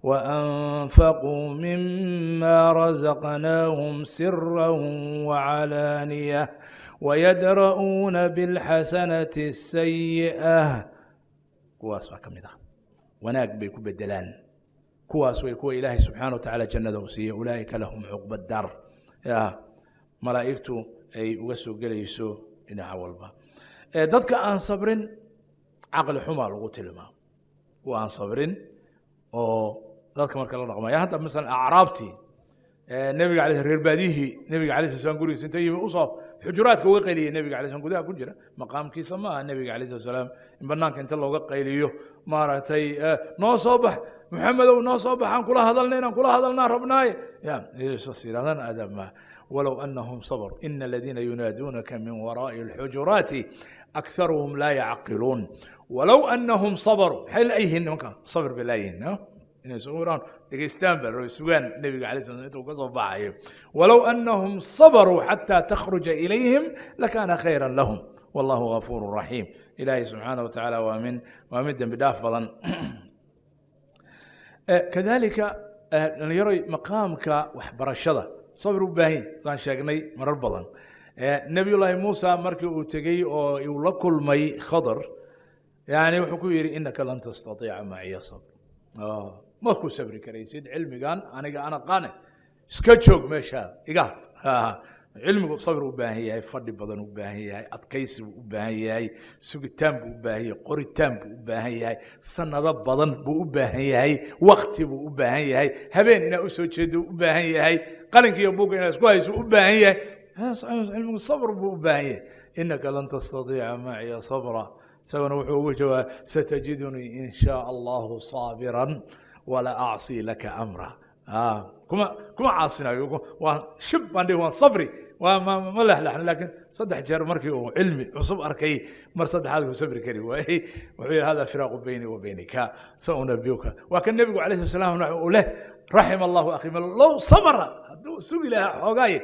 وأنفقوا مما رزقناهم سرا وعلانية، ويدرؤون بالحسنة السيئة." Kuwaas baa ka mid ah, wanaag bay ku bedelaan. Kuwaas way kuwa Ilaahay subxaana wa tacaala jannada u siiyey. أولئك لهم عقبى الدار, ya malaa'igtu ay uga soo gelayso dhinaca walba. Dadka aan sabrin caqli xumaa lagu tilmaamo, kuwa aan sabrin oo dadka marka la dhaqmaya. Hadda masalan acraabtii nebiga alay, reer baadiyihii nebiga alay sla slam gurigiisa inta yimi usoo xujuraadka uga qayliyey nebiga alay slam gudaha ku jira. Maqaamkiisa ma aha nebiga alayh slat salaam in banaanka inta looga qayliyo, maaragtay, "Noo soo bax, Maxamedow, noo soo baxaan, kula hadalna, inaan kula hadalnaa rabnaaye." Ya saas yidhahdaan aadaab maaha. ولو أنهم صبروا. إن الذين ينادونك من وراء الحجرات أكثرهم لا يعقلون ولو أنهم صبروا. Maxay la'yihiin nimanka? Sabir bay la'yihiin inay sugaan, dhegeystaan baa la sugaan nebiga alay slam intuu ka soo baxayo. ولو أنهم صبروا حتى تخرج إليهم لكان خيرا لهم، والله غفور رحيم. Ilaahay subxaanahu wa tacaala waa mid dembi dhaaf badan. Kadalika dhalinyaroy, maqaamka waxbarashada sabir u baahan yahy, saan sheegnay marar badan. Nebiyullaahi Muusa markii uu tegey oo uu la kulmay Khadar, yani wuxuu ku yidhi: "إنك لن تستطيع معي صبرا." Ma ku sabri karaysid cilmigan aniga aan aqaane, iska joog meeshaada iga. Cilmigu sabir u baahan yahay, fadhi badan u baahan yahay, adkaysi buu u baahan yahay, sugitaan buu u baahan yahay, qoritaan buu u baahan yahay, sanado badan buu u baahan yahay, wakti buu u baahan yahay, habeen inaad usoo jeedo u baahan yahay, qalinka iyo buugga inaad isku hayso u baahan yahay. Cilmigu sabr buu u baahan yahay. "إنك لن تستطيع معي صبرا." Isaguna wuxuu ugu jawaabay: "ستجدني إن شاء الله صابرا ولا أعصي لك أمرا." Kuma caasinayo, waan shib baan dhihi, waan sabri, waa ma lexlexno. Laakiin saddex jeer markii uu cilmi cusub arkay, mar saddexaad buu sabri kari waayey. Wuxuu yidhi: "هذا فراق بيني وبينك، سأنبئك." Waa kan nebigu alayhi salaam uu leh: "رحم الله أخي لو صبر." Hadduu sugi lahaa xoogaaye,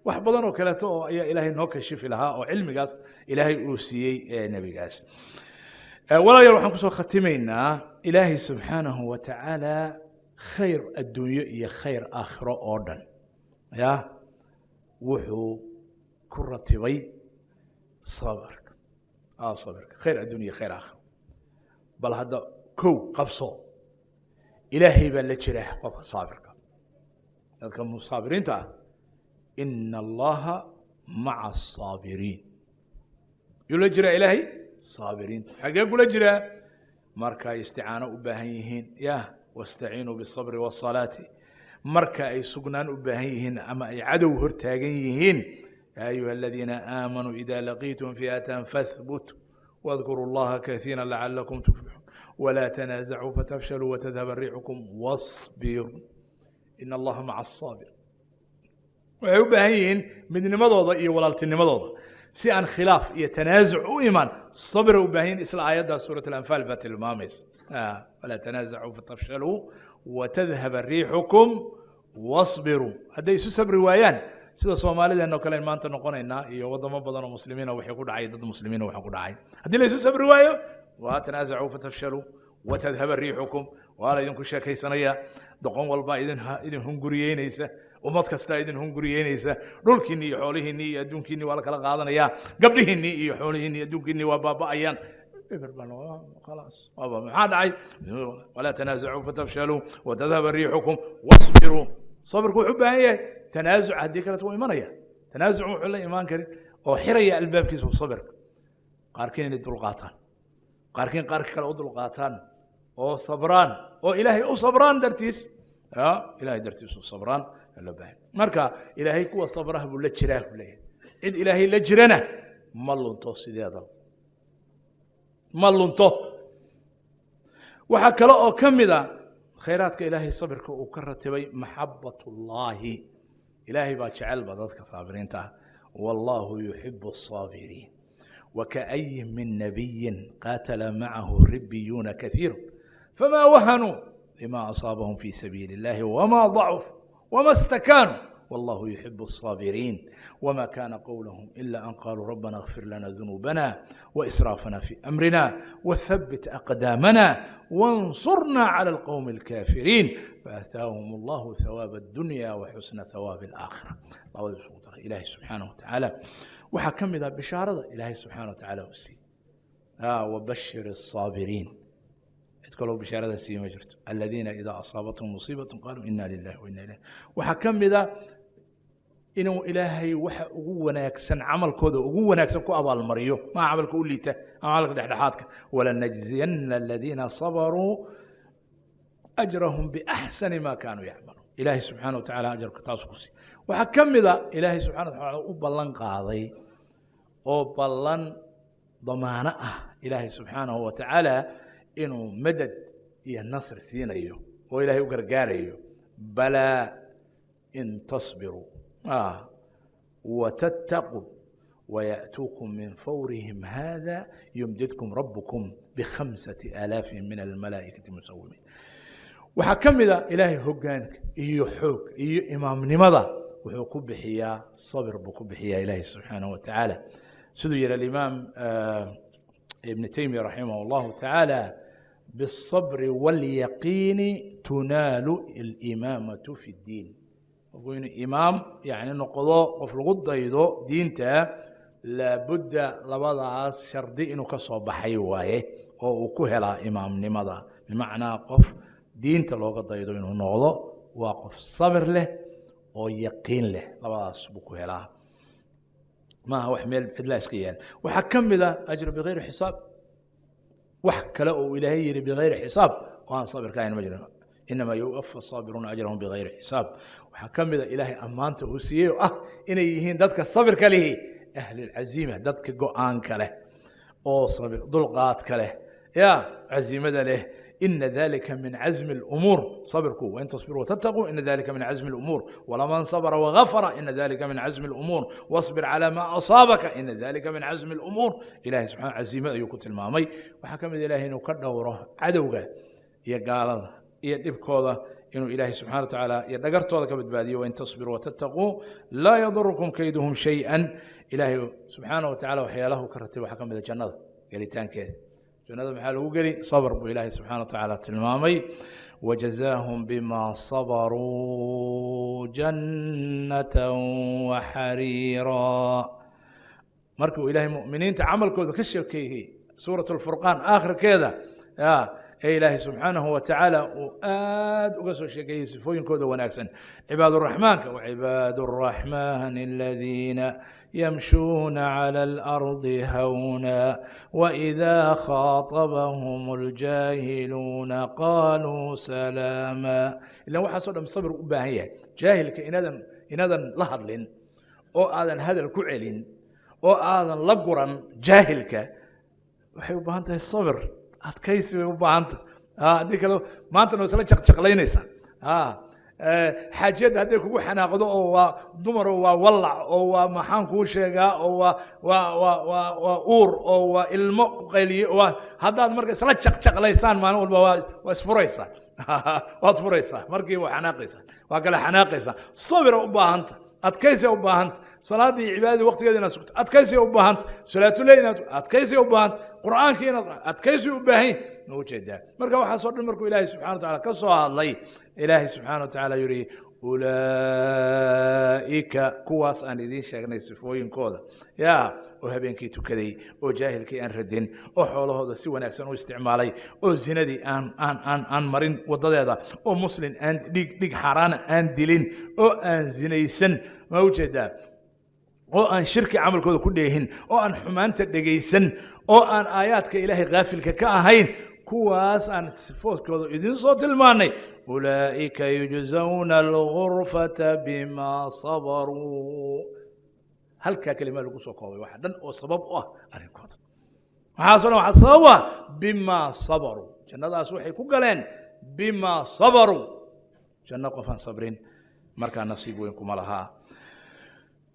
wax badan oo kaleeto oo ayaa Ilaahay noo kashifi lahaa oo cilmigaas Ilaahay uu siiyey nebigaas. Walaalayaal, waxaan kusoo khatimaynaa Ilaahay subxaanahu wa tacaala khayr adduunyo iyo khayr aakhiro oo dhan ya wuxuu ku ratibay sabirka, sabirka, khayr adduunya iyo khayr aakhiro. Bal hadda kow qabso, Ilaahay baa la jira qofka saabirka, dadka musaabiriinta ah. Ina Allaha maca asaabiriin. Yuu la jiraa Ilaahay? Saabiriinta. Xaggee kula jiraa? Marka ay isticaano u baahan yihiin, ya wastaciinuu bisabri wasalaati. Marka ay sugnaan u baahan yihiin ama ay cadow hortaagan yihiin, ya ayuha aladiina aamanuu ida laqiitum fi'atan fathbutuu wadkuruu Allaha kaiira lacalakum tuflixuun walaa tanaasacuu fatafshaluu watadhaba riixukum wasbiruu ina Allaha maca asaabir. Waxay u baahan yihiin midnimadooda iyo walaaltinimadooda si aan khilaaf iyo tanaasuc u iman, sabra u baahan yihin. Isla aayaddaa suurat Alanfaal baa tilmaamaysa: walaa tanaasacuu fatafshaluu watadhaba riixukum wasbiruu. Hadday isu sabri waayaan, sida Soomaalideenoo kale maanta noqonaynaa iyo wadamo badan oo muslimiina waxay ku dhacay, dad muslimiina waxa ku dhacay haddii la isu sabri waayo. Waa tanaasacuu fatafshaluu watadhaba riixukum. Waa la idinku sheekaysanaya, doqon walbaa idin hunguriyeynaysa, ummad kastaa idin hunguriyeynaysa, dhulkiinni iyo xoolihiinni iyo adduunkiinni waa la kala qaadanaya, gabdhihiinni iyo xoolihiinni iyo adduunkiinni waa baaba'ayaan. Eber baa khalaas, waaba maxaa dhacay? Walaa tanaasacuu fatafshaluu watadhaba riixukum wasbiruu. Sabirku wuxuu u baahan yahay tanaasuc, haddii kaleto wuu imanaya. Tanaasuc wuxuu la imaan karin oo xiraya albaabkiisa sabirka. Qaarkiin inay dulqaataan, qaarkiin qaarka kale u dulqaataan oo sabraan oo Ilaahay u sabraan dartiis, ya Ilahay dartiis u sabraan loo baahan. Marka Ilaahay kuwa sabraha buu la jiraa buu leeyahay. Cid Ilaahay la jirana ma lunto, sideedaba ma lunto. Waxaa kale oo ka mida khayraadka Ilaahay sabirka uu ka ratibay maxabat ullaahi. Ilaahay baa jecelba dadka saabiriinta ah. Wallahu yuxibu الsaabiriin. Wakaayin min nabiyin qaatala macahu ribiyuuna kaiiru fama wahanuu lima asaabahum fi sabiili اllahi wma ضacufuu wma stakaanuu wallahu yuxibu الصaabiriin. Wma kana qowlahum ila an qaluu rabbana اغfir lana dunuubana waisraafana fi amrina wthabit aqdaamana wansurna clى اlqowmi اlkaafiriin faataahum allahu thawaab اddunya waxusna thawaabi اlaakhira. Labada isugu daray Ilahi subxaanaه wa tacaala. Waxaa ka mid ah bishaarada Ilaahay subxaana wa tacaala uu siiyey: wabashir الصaabiriin. Cid kaloo bishaarada siiye ma jirto. Aladiina idaa asaabathum musiibaة qaluu ina lilahi wa ina ilayh. Waxaa ka mid a inuu Ilaahay waxa ugu wanaagsan, camalkooda ugu wanaagsan ku abaalmariyo, maa camalka u liita ama camalka dhexdhexaadka. Walanajziyana aladiina sabaruu ajrahum biaxsani ma kaanuu yacmaluun. Ilaahay subxaana wa tacaala ajarka taas ku siiy. Waxaa ka mid a Ilaahay subxana wa taala u ballan qaaday oo ballan damaano ah Ilaahay subxaanahu wa tacaala inuu madad iyo nasr siinayo oo Ilaahay u gargaarayo. Balaa in tasbiruu watattaquu ويأتوكم من فورهم هذا يمددكم ربكم ب5000 من الملائكة مسومين. Waxaa ka mid a Ilaahay hogaanka iyo xoog iyo imaamnimada wuxuu ku bixiyaa sabir buu ku bixiyaa Ilaahay subxaanaه wa tacaala. Siduu yihi alimaam Ibn Taymiya raximah اllahu tacaala: بالصبر واليقين تنال الإمامة في الدين. Qofku inuu imaam yani noqdo, qof lagu daydo diinta, laabudda labadaas shardi inuu ka soo baxay waaye oo uu ku helaa imaamnimada. Bimacnaa, qof diinta looga daydo inuu noqdo waa qof sabir leh oo yaqiin leh. Labadaas buu ku helaa, maaha wax meel cidlaa iska yaal. Waxaa ka mid a ajr bigayri xisaab. Wax kale oo Ilaahay yihi bigayri xisaab oo aan sabirka ahayn ma jiro. Inamaa yuwafa saabiruuna ajrahum bigayri xisaab. Waxaa ka mid a Ilaahay ammaanta uu siiyey oo ah inay yihiin dadka sabirka lihi ahlilcaziima, dadka go-aanka leh oo sabir dulqaadka leh, ya caziimada leh. Ina dalika min cazmi اlumuur. Sabirku, wain tasbiruu watattaquu ina dalika min cazmi اlumuur, walaman sabra wagafara ina dalika min cazmi اlumuur, wasbir calى ma asaabaka ina dalika min cazmi اlumuur. Ilahay subxana caziimad ayuu ku tilmaamay. Waxaa ka mid Ilahay inuu ka dhowro cadowga iyo gaalada iyo dhibkooda, inuu Ilaahay subxana wa tacaala iyo dhagartooda ka badbaadiyo. Wain tasbiruu watattaquu laa yadurukum kayduhum shayئa. Ilaahay subxaana wa tacala waxyaalahu ka ratay waxaa ka mid a jannada gelitaankeeda. Jannada maxaa lagu geli? Sabr buu Ilaahay subxana wa tacaala tilmaamay. Wajazaahum bima sabaruu jannata waxariira. Markuu Ilaahay mu'miniinta camalkooda ka sheekeeyey Suurat Alfurqaan aakhirkeeda, ya ee Ilaahay subxaanahu wa tacaala uu aad uga soo sheekeeyey sifooyinkooda wanaagsan, cibaaduraxmaanka, wacibaadu الraxmaan aladiina yamshuuna calى اlardi hawna wإida khaaطabahum اljaahiluuna qaaluu salaama. Ilan waxaasoo dhan sabir u baahan yahay. Jaahilka inaadan la hadlin oo aadan hadal ku celin oo aadan la guran jaahilka waxay u baahan tahay sabir, adkaysi bay u baahan tahay. Haddii kale maantana waa isla jaqjaqlaynaysaa. Xaajiyadda hadday kugu xanaaqdo oo waa dumar oo waa wallac oo waa maxaan kuu sheegaa oo waa uur oo waa ilmo qayliye, waa haddaad marka isla jaqjaqlaysaan maalin walba waa isfuraysaa, waad furaysaa markiiba, waa xanaaqaysaa, waa kala xanaaqaysaa. Sabira u baahanta, adkaysiga u baahanta, salaaddii iyo cibaadadii waqtigeeda inaad sugto adkaysiga u baahanta, salaatuleyl inaad adkaysiga u baahanta, Qur'aankii inaad adkaysiga u baahan yahay. Ma ujeedaa? Marka waxaasoo dhan markuu Ilaahay subxana wa taala ka soo hadlay, Ilaahay subxaana wa tacaala yidhi: ulaa'ika, kuwaas aan idiin sheegnay sifooyinkooda, ya oo habeenkii tukaday oo jaahilkii aan radin oo xoolahooda si wanaagsan u isticmaalay oo zinadii aan marin wadadeeda oo muslin aan dhiig xaaraana aan dilin oo aan zinaysan, ma ujeedaa, oo aan shirki camalkooda ku dheehin oo aan xumaanta dhegaysan oo aan aayaadka Ilaahay kaafilka ka ahayn, kuwaas aan sifoodkooda idiin soo tilmaanay, ulaa'ika yujzawna algurfata bima sabaruu. Halkaa kelima lagu soo koobay waxa dhan oo sabab u ah arrinkooda. Waxaasoo dhan waxaa sabab u ah bima sabaruu. Jannadaas waxay ku galeen bima sabaruu. Janno qofaan sabrin markaa nasiib weyn kuma lahaa.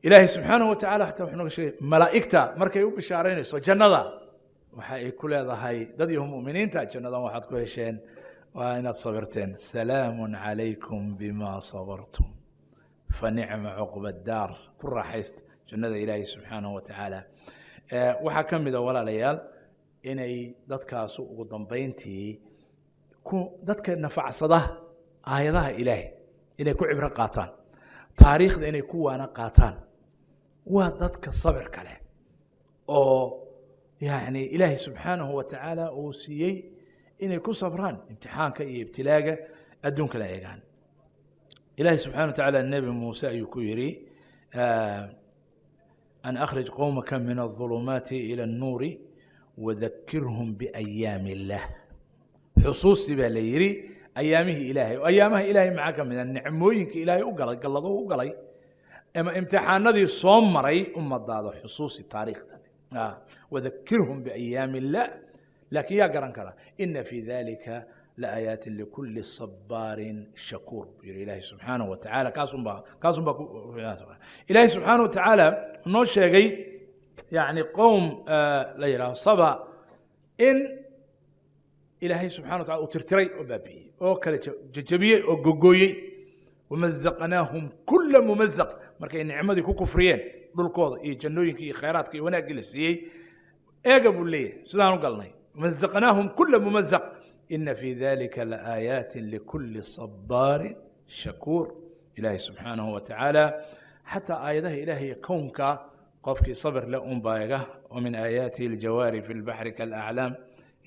Ilaahay subxaanahu wa tacala xataa wuxuu noga sheegay malaa'igta markay u bishaaraynayso jannada, waxa ay ku leedahay dad yahu mu'miniinta: jannadan waxaad ku hesheen waa inaad sabirteen. Salaamu calaykum bima sabartum fa nicma cuqba daar. Ku raaxaysta jannada Ilaahay subxaanahu wa tacaala. Waxaa ka mid a, walaalayaal, inay dadkaasu ugu dambayntii ku dadka nafacsada aayadaha Ilaahay inay ku cibro qaataan, taariikhda inay ku waana qaataan, waa dadka sabirka leh oo yani Ilaahay subxaanahu wa tacaala uu siiyey inay ku sabraan imtixaanka iyo ibtilaaga adduunka la eegaan. Ilaahay subxana wa tacaala Nebi Muuse ayuu ku yidhi: an akhrij qowmaka min الظulumaati ilى الnuuri wadakirhum biأyaami اllah. Xusuusi baa la yidhi ayaamihii Ilaahay. Oo ayaamaha Ilaahay maxaa ka mid a? Nicmooyinka Ilaahay u galay, galladuu u galay ama imtixaanadii soo maray ummadaada xusuusi, taariikhda. Wadakirhum biأyaami اllah. Laakiin yaa garan kara? Ina fi dalika laaayaati likuli sabaarin shakuur, buu yihi Ilaahay subxaanahu wa tacaala. Kaasun baa Ilaahay subxaanahu wa tacaala noo sheegay, yani qowm la yidhaaho Saba in Ilaahay subxana wa tacala uu tirtiray oo baabi'iyey oo kala jajabiyey oo gogooyey. Wamazaqnaahum kula mumazaq. Markay nicmadii ku kufriyeen, dhulkooda iyo jannooyinkii iyo khayraadka iyo wanaaggii la siiyey, eega buu leeyahay sidaan u galnay: mazaqnaahum kula mumazaq, ina fi dalika laaayaati likuli sabaarin shakuur. Ilaahay subxaanahu wa tacaala xataa aayadaha Ilaahay kownka qofkii sabir leh un baa ega. ومن آياته الجوار في البحر كالأعلام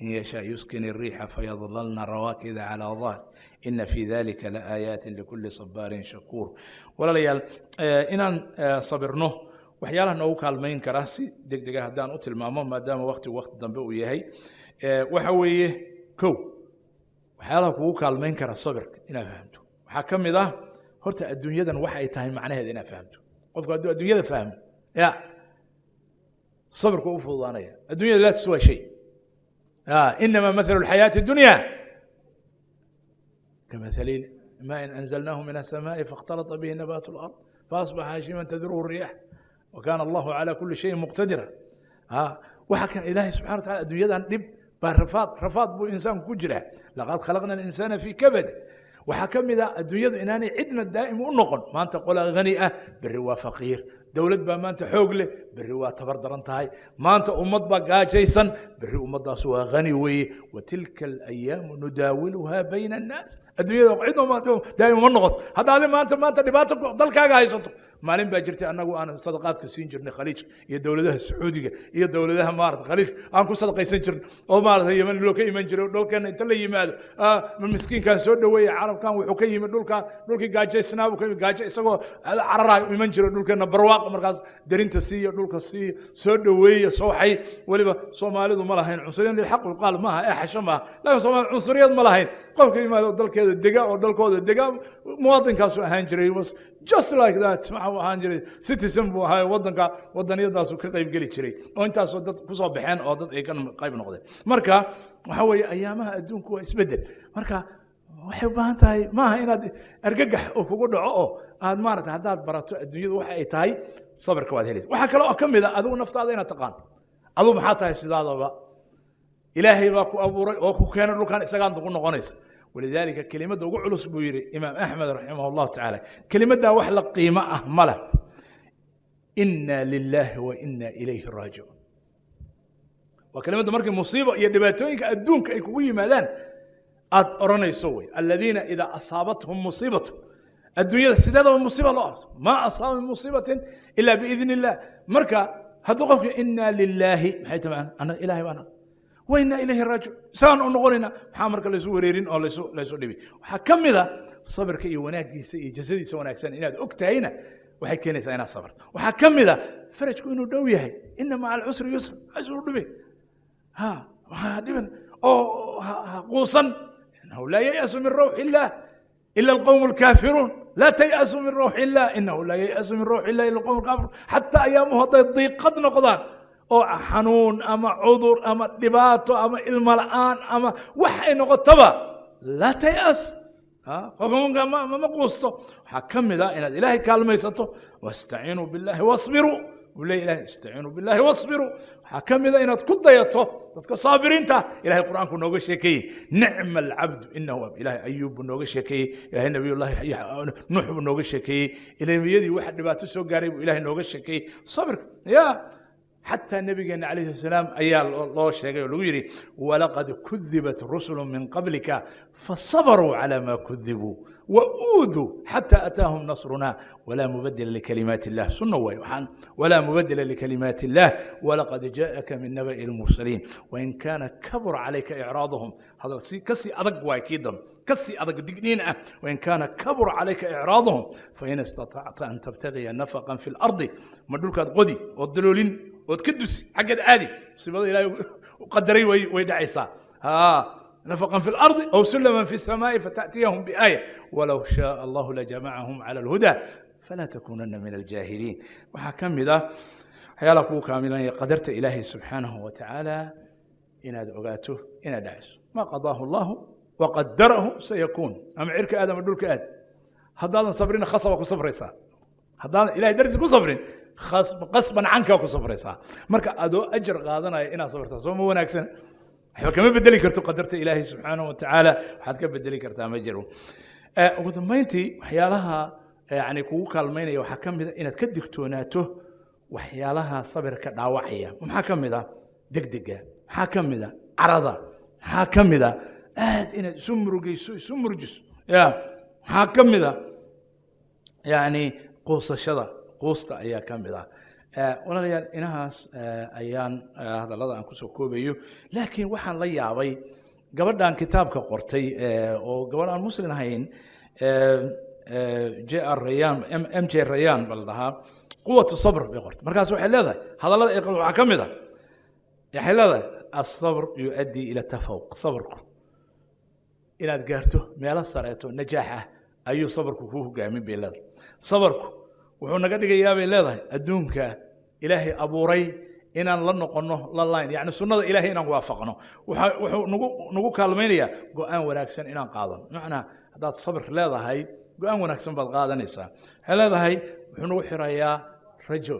إن يشاء يسكن الريح فيظللن رواكد على ظهره إن في ذلك لآيات لكل صبار شكور. Walaalayaal, inaan sabirno waxyaalaha noogu kaalmayn kara si deg dega haddaan u tilmaamo, maadaama waktigu wakti dambe uu yahay, waxa weeye: kow, waxyaalaha kugu kaalmayn kara sabirka inaad fahamto waxaa ka mid ah horta adduunyadan waxa ay tahay macnaheeda inaad fahamto. Qofku hadduu adduunyada fahmo, ya sabirku u fududaanaya. Adduunyada laa tuswaa shay. إنما مثل الحياة الدنيا كمثل ماء أنزلناه من السماء فاختلط به نبات الأرض فأصبح هشيما تذروه الرياح وكان الله على كل شيء مقتدرا. ها waxa kan Ilaahay subxana wa tacala adduunyadan dhib baa, rafaad rafaad buu insaanku ku jiraa. لقد خلقنا الإنسان في كبد. Waxaa ka mid a adduunyadu inaanay cidna daa'im u noqon. Maanta qolaa hani ah, berri waa faqiir. Dowlad baa maanta xoog leh, berri waa tabar daran tahay. Maanta ummad baa gaajaysan, berri ummaddaas waa hani weeye. وتلك الأيام نداولها بين الناس. Adduunyada cidna daa'ima ma noqoto. Hadda adi maanta dhibaato dalkaaga haysato, maalin baa jirtay annagu aan sadaqaadka siin jirnay Khaliijka iyo dowladaha Sacuudiga iyo dowladaha maarata Khaliijka aan ku sadaqaysan jirnay, oo maarata Yemen loo ka iman jiray. Dhulkeena inta la yimaado, miskiinkan soo dhaweeya, carabkan wuxuu ka yimid dhulka, dhulkii gaajaysnaa buu ka yimid, gaajo isagoo cararaay iman jiray dhulkeena barwaaqo. Markaas darinta siiya, dhulka siiya, soo dhaweeya, soo waxay. Weliba Soomaalidu ma lahayn cunsuriyad. الحق يقال, maaha ee xasho maaha, laakiin Soomaali cunsuriyad ma lahayn. Qofka yimaado dalkeeda dega oo dalkooda dega, muwaadinkaasu ahaan jiray, was just like that. Waxa uu ahaan jiray citizen buu ahaa waddanka, waddaniyadaasu ka qayb geli jiray, oo intaasoo dad kusoo baxeen oo dad ay ka qayb noqdeen. Marka waxa weeye, ayaamaha adduunku waa isbeddel. Marka waxay u baahan tahay maaha inaad argagax oo kugu dhaco oo aad maarata. Haddaad barato adduunyadu waxa ay tahay, sabirka waad helaysa. Waxaa kale oo ka mid a adigu naftaada inaad taqaan. Adigu maxaa tahay? Sidaadaba Ilaahay baa ku abuuray oo ku keenay dhulkan, isagaan ugu noqonaysa. ولذلك kelimadda ugu culus buu yidhi Imaam Axmed رحمه الله تعالى, kelimaddaa wax la qiimo ah ma leh: إنا لله وإنا إليه راجعون. Waa kelimadda markii musiibo iyo dhibaatooyinka adduunka ay kugu yimaadaan aad odhanayso wey. الذين إذا أصابتهم مصيبة. Adduunyada sideedaba musiiba loo aso, ما أصاب من مصيبة إلا بإذن الله. Marka hadduu qofka إنا لله, maxay tahay? Annaga Ilahay baana وإنا إليه راجعون, isaan u noqonayna. Maxaa marka laysu wareerin oo laysu dhibi? Waxaa ka mid a sabirka iyo wanaaggiisa iyo jasadiisa wanaagsan inaad og tahayna waxay keenaysaa inaad sabarto. Waxaa ka mid a farajku inuu dhow yahay. إن مع العسر يسرا. Ha isu dhibi, ha waxaa dhiban oo ha quusan. إنه لا ييأس من روح الله إلا القوم الكافرون. لا تيأسوا من روح الله، إنه لا ييأس من روح الله إلا القوم الكافرون. Xataa ayaamuhu hadday diiqad noqdaan oo xanuun ama cudur ama dhibaato ama ilmo la'aan ama wax ay noqotaba, لا تيأس. Qofka ma quusto. Waxaa ka mid ah inaad Ilaahay kaalmaysato. واستعينوا بالله واصبروا, uu leeya Ilahay, استعينوا بالله واصبروا. Waxaa ka mid a inaad ku dayato dadka saabiriinta. Ilahay Qur'aanku nooga sheekeeyey: نعم العبد إنه أواب. Ilahay Ayuub buu nooga sheekeeyey, Ilahay Nabiyullahi Nuux buu nooga sheekeeyey, nebiyadii waxa dhibaato soo gaaray buu Ilahay nooga sheekeeyey sabirka ya. Xataa nabigeena calayhi salaam ayaa loo sheegay oo lagu yidhi: ولقد كذبت رسل من قبلك فصبروا على ما كذبوا وأوذوا حتى أتاهم نصرنا ولا مبدل لكلمات الله. Sunno waay waxaan. ولا مبدل لكلمات الله ولقد جاءك من نبأ المرسلين. وإن كان كبر عليك إعراضهم, hadal si kasii adag waay, kii dambe kasii adag, digniin ah. وإن كان كبر عليك إعراضهم فإن استطعت أن تبتغي نفقا في الأرض, ma dhulkaad qodi ood daloolin ood ka dusi, xaggeed aadi, musiibada Ilahay u qadaray way dhacaysaa, ha نفقا في الأرض أو سلما في السماء فتأتيهم بآية ولو شاء الله لجمعهم على الهدى فلا تكونن من الجاهلين. Waxaa ka mid ah waxyaalaha kugu kaamilanaya qadarta Ilaahay subxaanahu wa tacaala inaad ogaato inaad dhacayso. ما قضاه الله وقدره سيكون. Ama cirka aad ama dhulka aad, haddaadan sabrina khasaba ku safraysaa. Haddaadan Ilahay dartiis ku safrin, qasban cankaa ku safraysaa. Marka adoo ajar qaadanaya inaad sabrtaa soo ma wanaagsan? Waxba kama bedeli karto qadarta Ilaahay subxaanahu wa tacaala, waxaad ka bedeli kartaa ma jiro. Ugu dambayntii, waxyaalaha yani kugu kaalmaynaya waxaa ka mid a inaad ka digtoonaato waxyaalaha sabirka dhaawacaya. Maxaa ka mid a? Degdega. Maxaa ka mid a? Carada. Maxaa ka mid a? Aad inaad isu murugayso, isu murjiso ya. Maxaa ka mid a? Yani quusashada, quusta ayaa ka mid ah. Walaalayaal, inahaas ayaan hadallada aan kusoo koobayo, laakiin waxaan la yaabay gabadhan kitaabka qortay, oo gabadh aan Muslim ahayn, J R Ryan, M J Ryan ba la dhahaa. قوة الصبر bay qortay. Markaas waxay leedahay, hadallada ay qortay waxaa ka mid ah, waxay leedahay: الصبر يؤدي إلى التفوق. Sabrku inaad gaarto meelo sareeto, najaax ah, ayuu sabarku ku hogaamin, bay leedahay. Sabarku wuxuu naga dhigayaa, bay leedahay, adduunka Ilaahay abuuray inaan la noqono la line, yani sunnada Ilaahay inaan waafaqno. Wuxuu nagu kaalmaynayaa go-aan wanaagsan inaan qaadano. Macnaa, haddaad sabir leedahay, go-aan wanaagsan baad qaadanaysaa. Waxay leedahay, wuxuu nagu xirayaa rajo.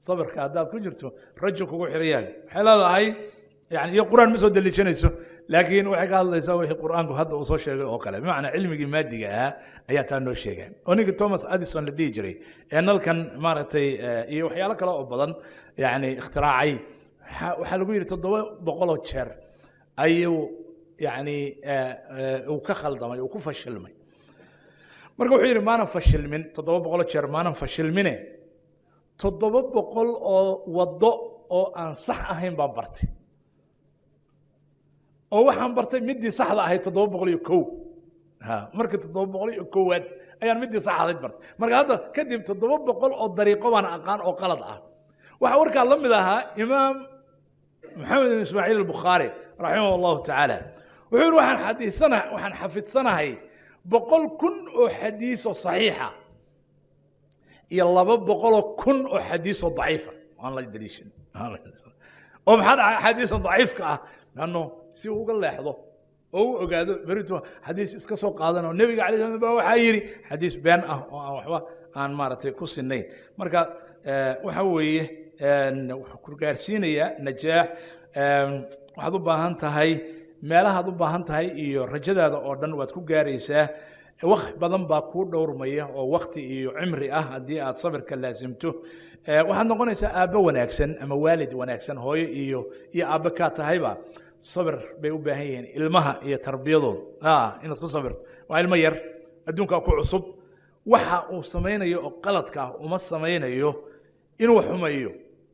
Sabirka haddaad ku jirto, rajo kugu xirayaa, waxay leedahay. Yani iyo Qur-aan ma soo deliishanayso, Laakiin waxay ka hadlaysaa wixii Qur'aanku hadda uu soo sheegay oo kale, bimacnaa cilmigii maadiga ahaa ayaa taa noo sheegay. Oo ninkii Thomas Edison la dhihi jiray ee nalkan maaragtay iyo waxyaalo kale oo badan yani ikhtiraacay, waxaa lagu yidhi 700 oo jeer ayuu yani uu ka khaldamay, uu ku fashilmay. Marka wuxuu yidhi, maanan fashilmin 700 jeer, maanan fashilmine, 700 oo waddo oo aan sax ahayn baan bartay, oo waxaan bartay middii saxda ahayd 701. Ha, markii 701aad ayaan middii sax ahayd bartay. Marka hadda kadib 700 oo dariiqo baan aqaan oo qalad ah. Waxaa warkaa la mid ahaa Imaam Maxamed ibn Ismaaciil Albukhaari raximah Allahu tacaala. Wuxuu yidhi, waxaan xafidsanahay 100,000 oo xadiis oo saxiixa iyo 200,000 oo xadiis oo daciifa aan la daliishan. Oo maxaa dhacay axaadiista daciifka ah? Lanno si uu uga leexdo oo u ogaado beritu xadiis iska soo qaadan oo nebiga alay slam baa waxaa yidhi, xadiis been ah oo aan waxba aan maaragtay ku sinayn. Marka waxa weeye, wuxuu ku gaarsiinayaa najaax. Waxaad u baahan tahay, meelahaad u baahan tahay iyo rajadaada oo dhan waad ku gaaraysaa. Wax badan baa kuu dhowrmaya oo wakti iyo cimri ah haddii aad sabirka laasimto. Waxaad noqonaysaa aabbo wanaagsan ama waalid wanaagsan. Hooyo iyo aabbo kaa tahayba sabir bay u baahan yihiin ilmaha iyo tarbiyadooda. Inaad ku sabirto, waa ilmo yar, adduunkaa ku cusub. Waxa uu samaynayo oo qaladka ah uma samaynayo inuu xumeeyo,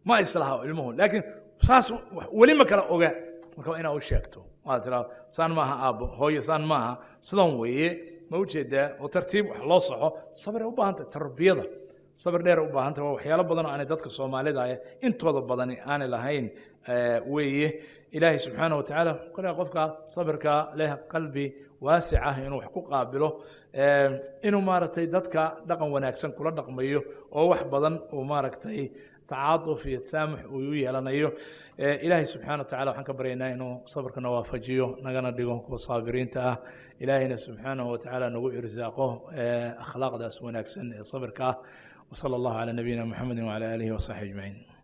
ma islaha ilmuhu, laakiin saas weli ma kala oga. Marka waa inaa u sheegto, waad tiraa, saan maaha aabbo, hooyo, saan maaha, sidan weeye, ma ujeedaa? Oo tartiib wax loo saxo. Sabir ay u baahan tahay tarbiyada, sabir dheer u baahan tahay. Waa waxyaalo badan oo aanay dadka Soomaalida ah intooda badani aanay lahayn weeye. Ilaahay subxaanahu watacaala wuxuu ka dhigaa qofka sabirka leh qalbi waasic ah inuu wax ku qaabilo, inuu maaragtay dadka dhaqan wanaagsan kula dhaqmayo, oo wax badan uu maaragtay tacaatuf iyo tasaamux uu u yeelanayo. Ilaahay subxaana wa tacala waxaan ka baryaynaa inuu sabirkana waafajiyo, nagana dhigo kuwa saabiriinta ah. Ilaahayna subxaanahu wa tacaala nagu irsaaqo akhlaaqdaas wanaagsan ee sabirka ah. وصلى الله على نبينا محمد وعلى آله وصحبه أجمعين.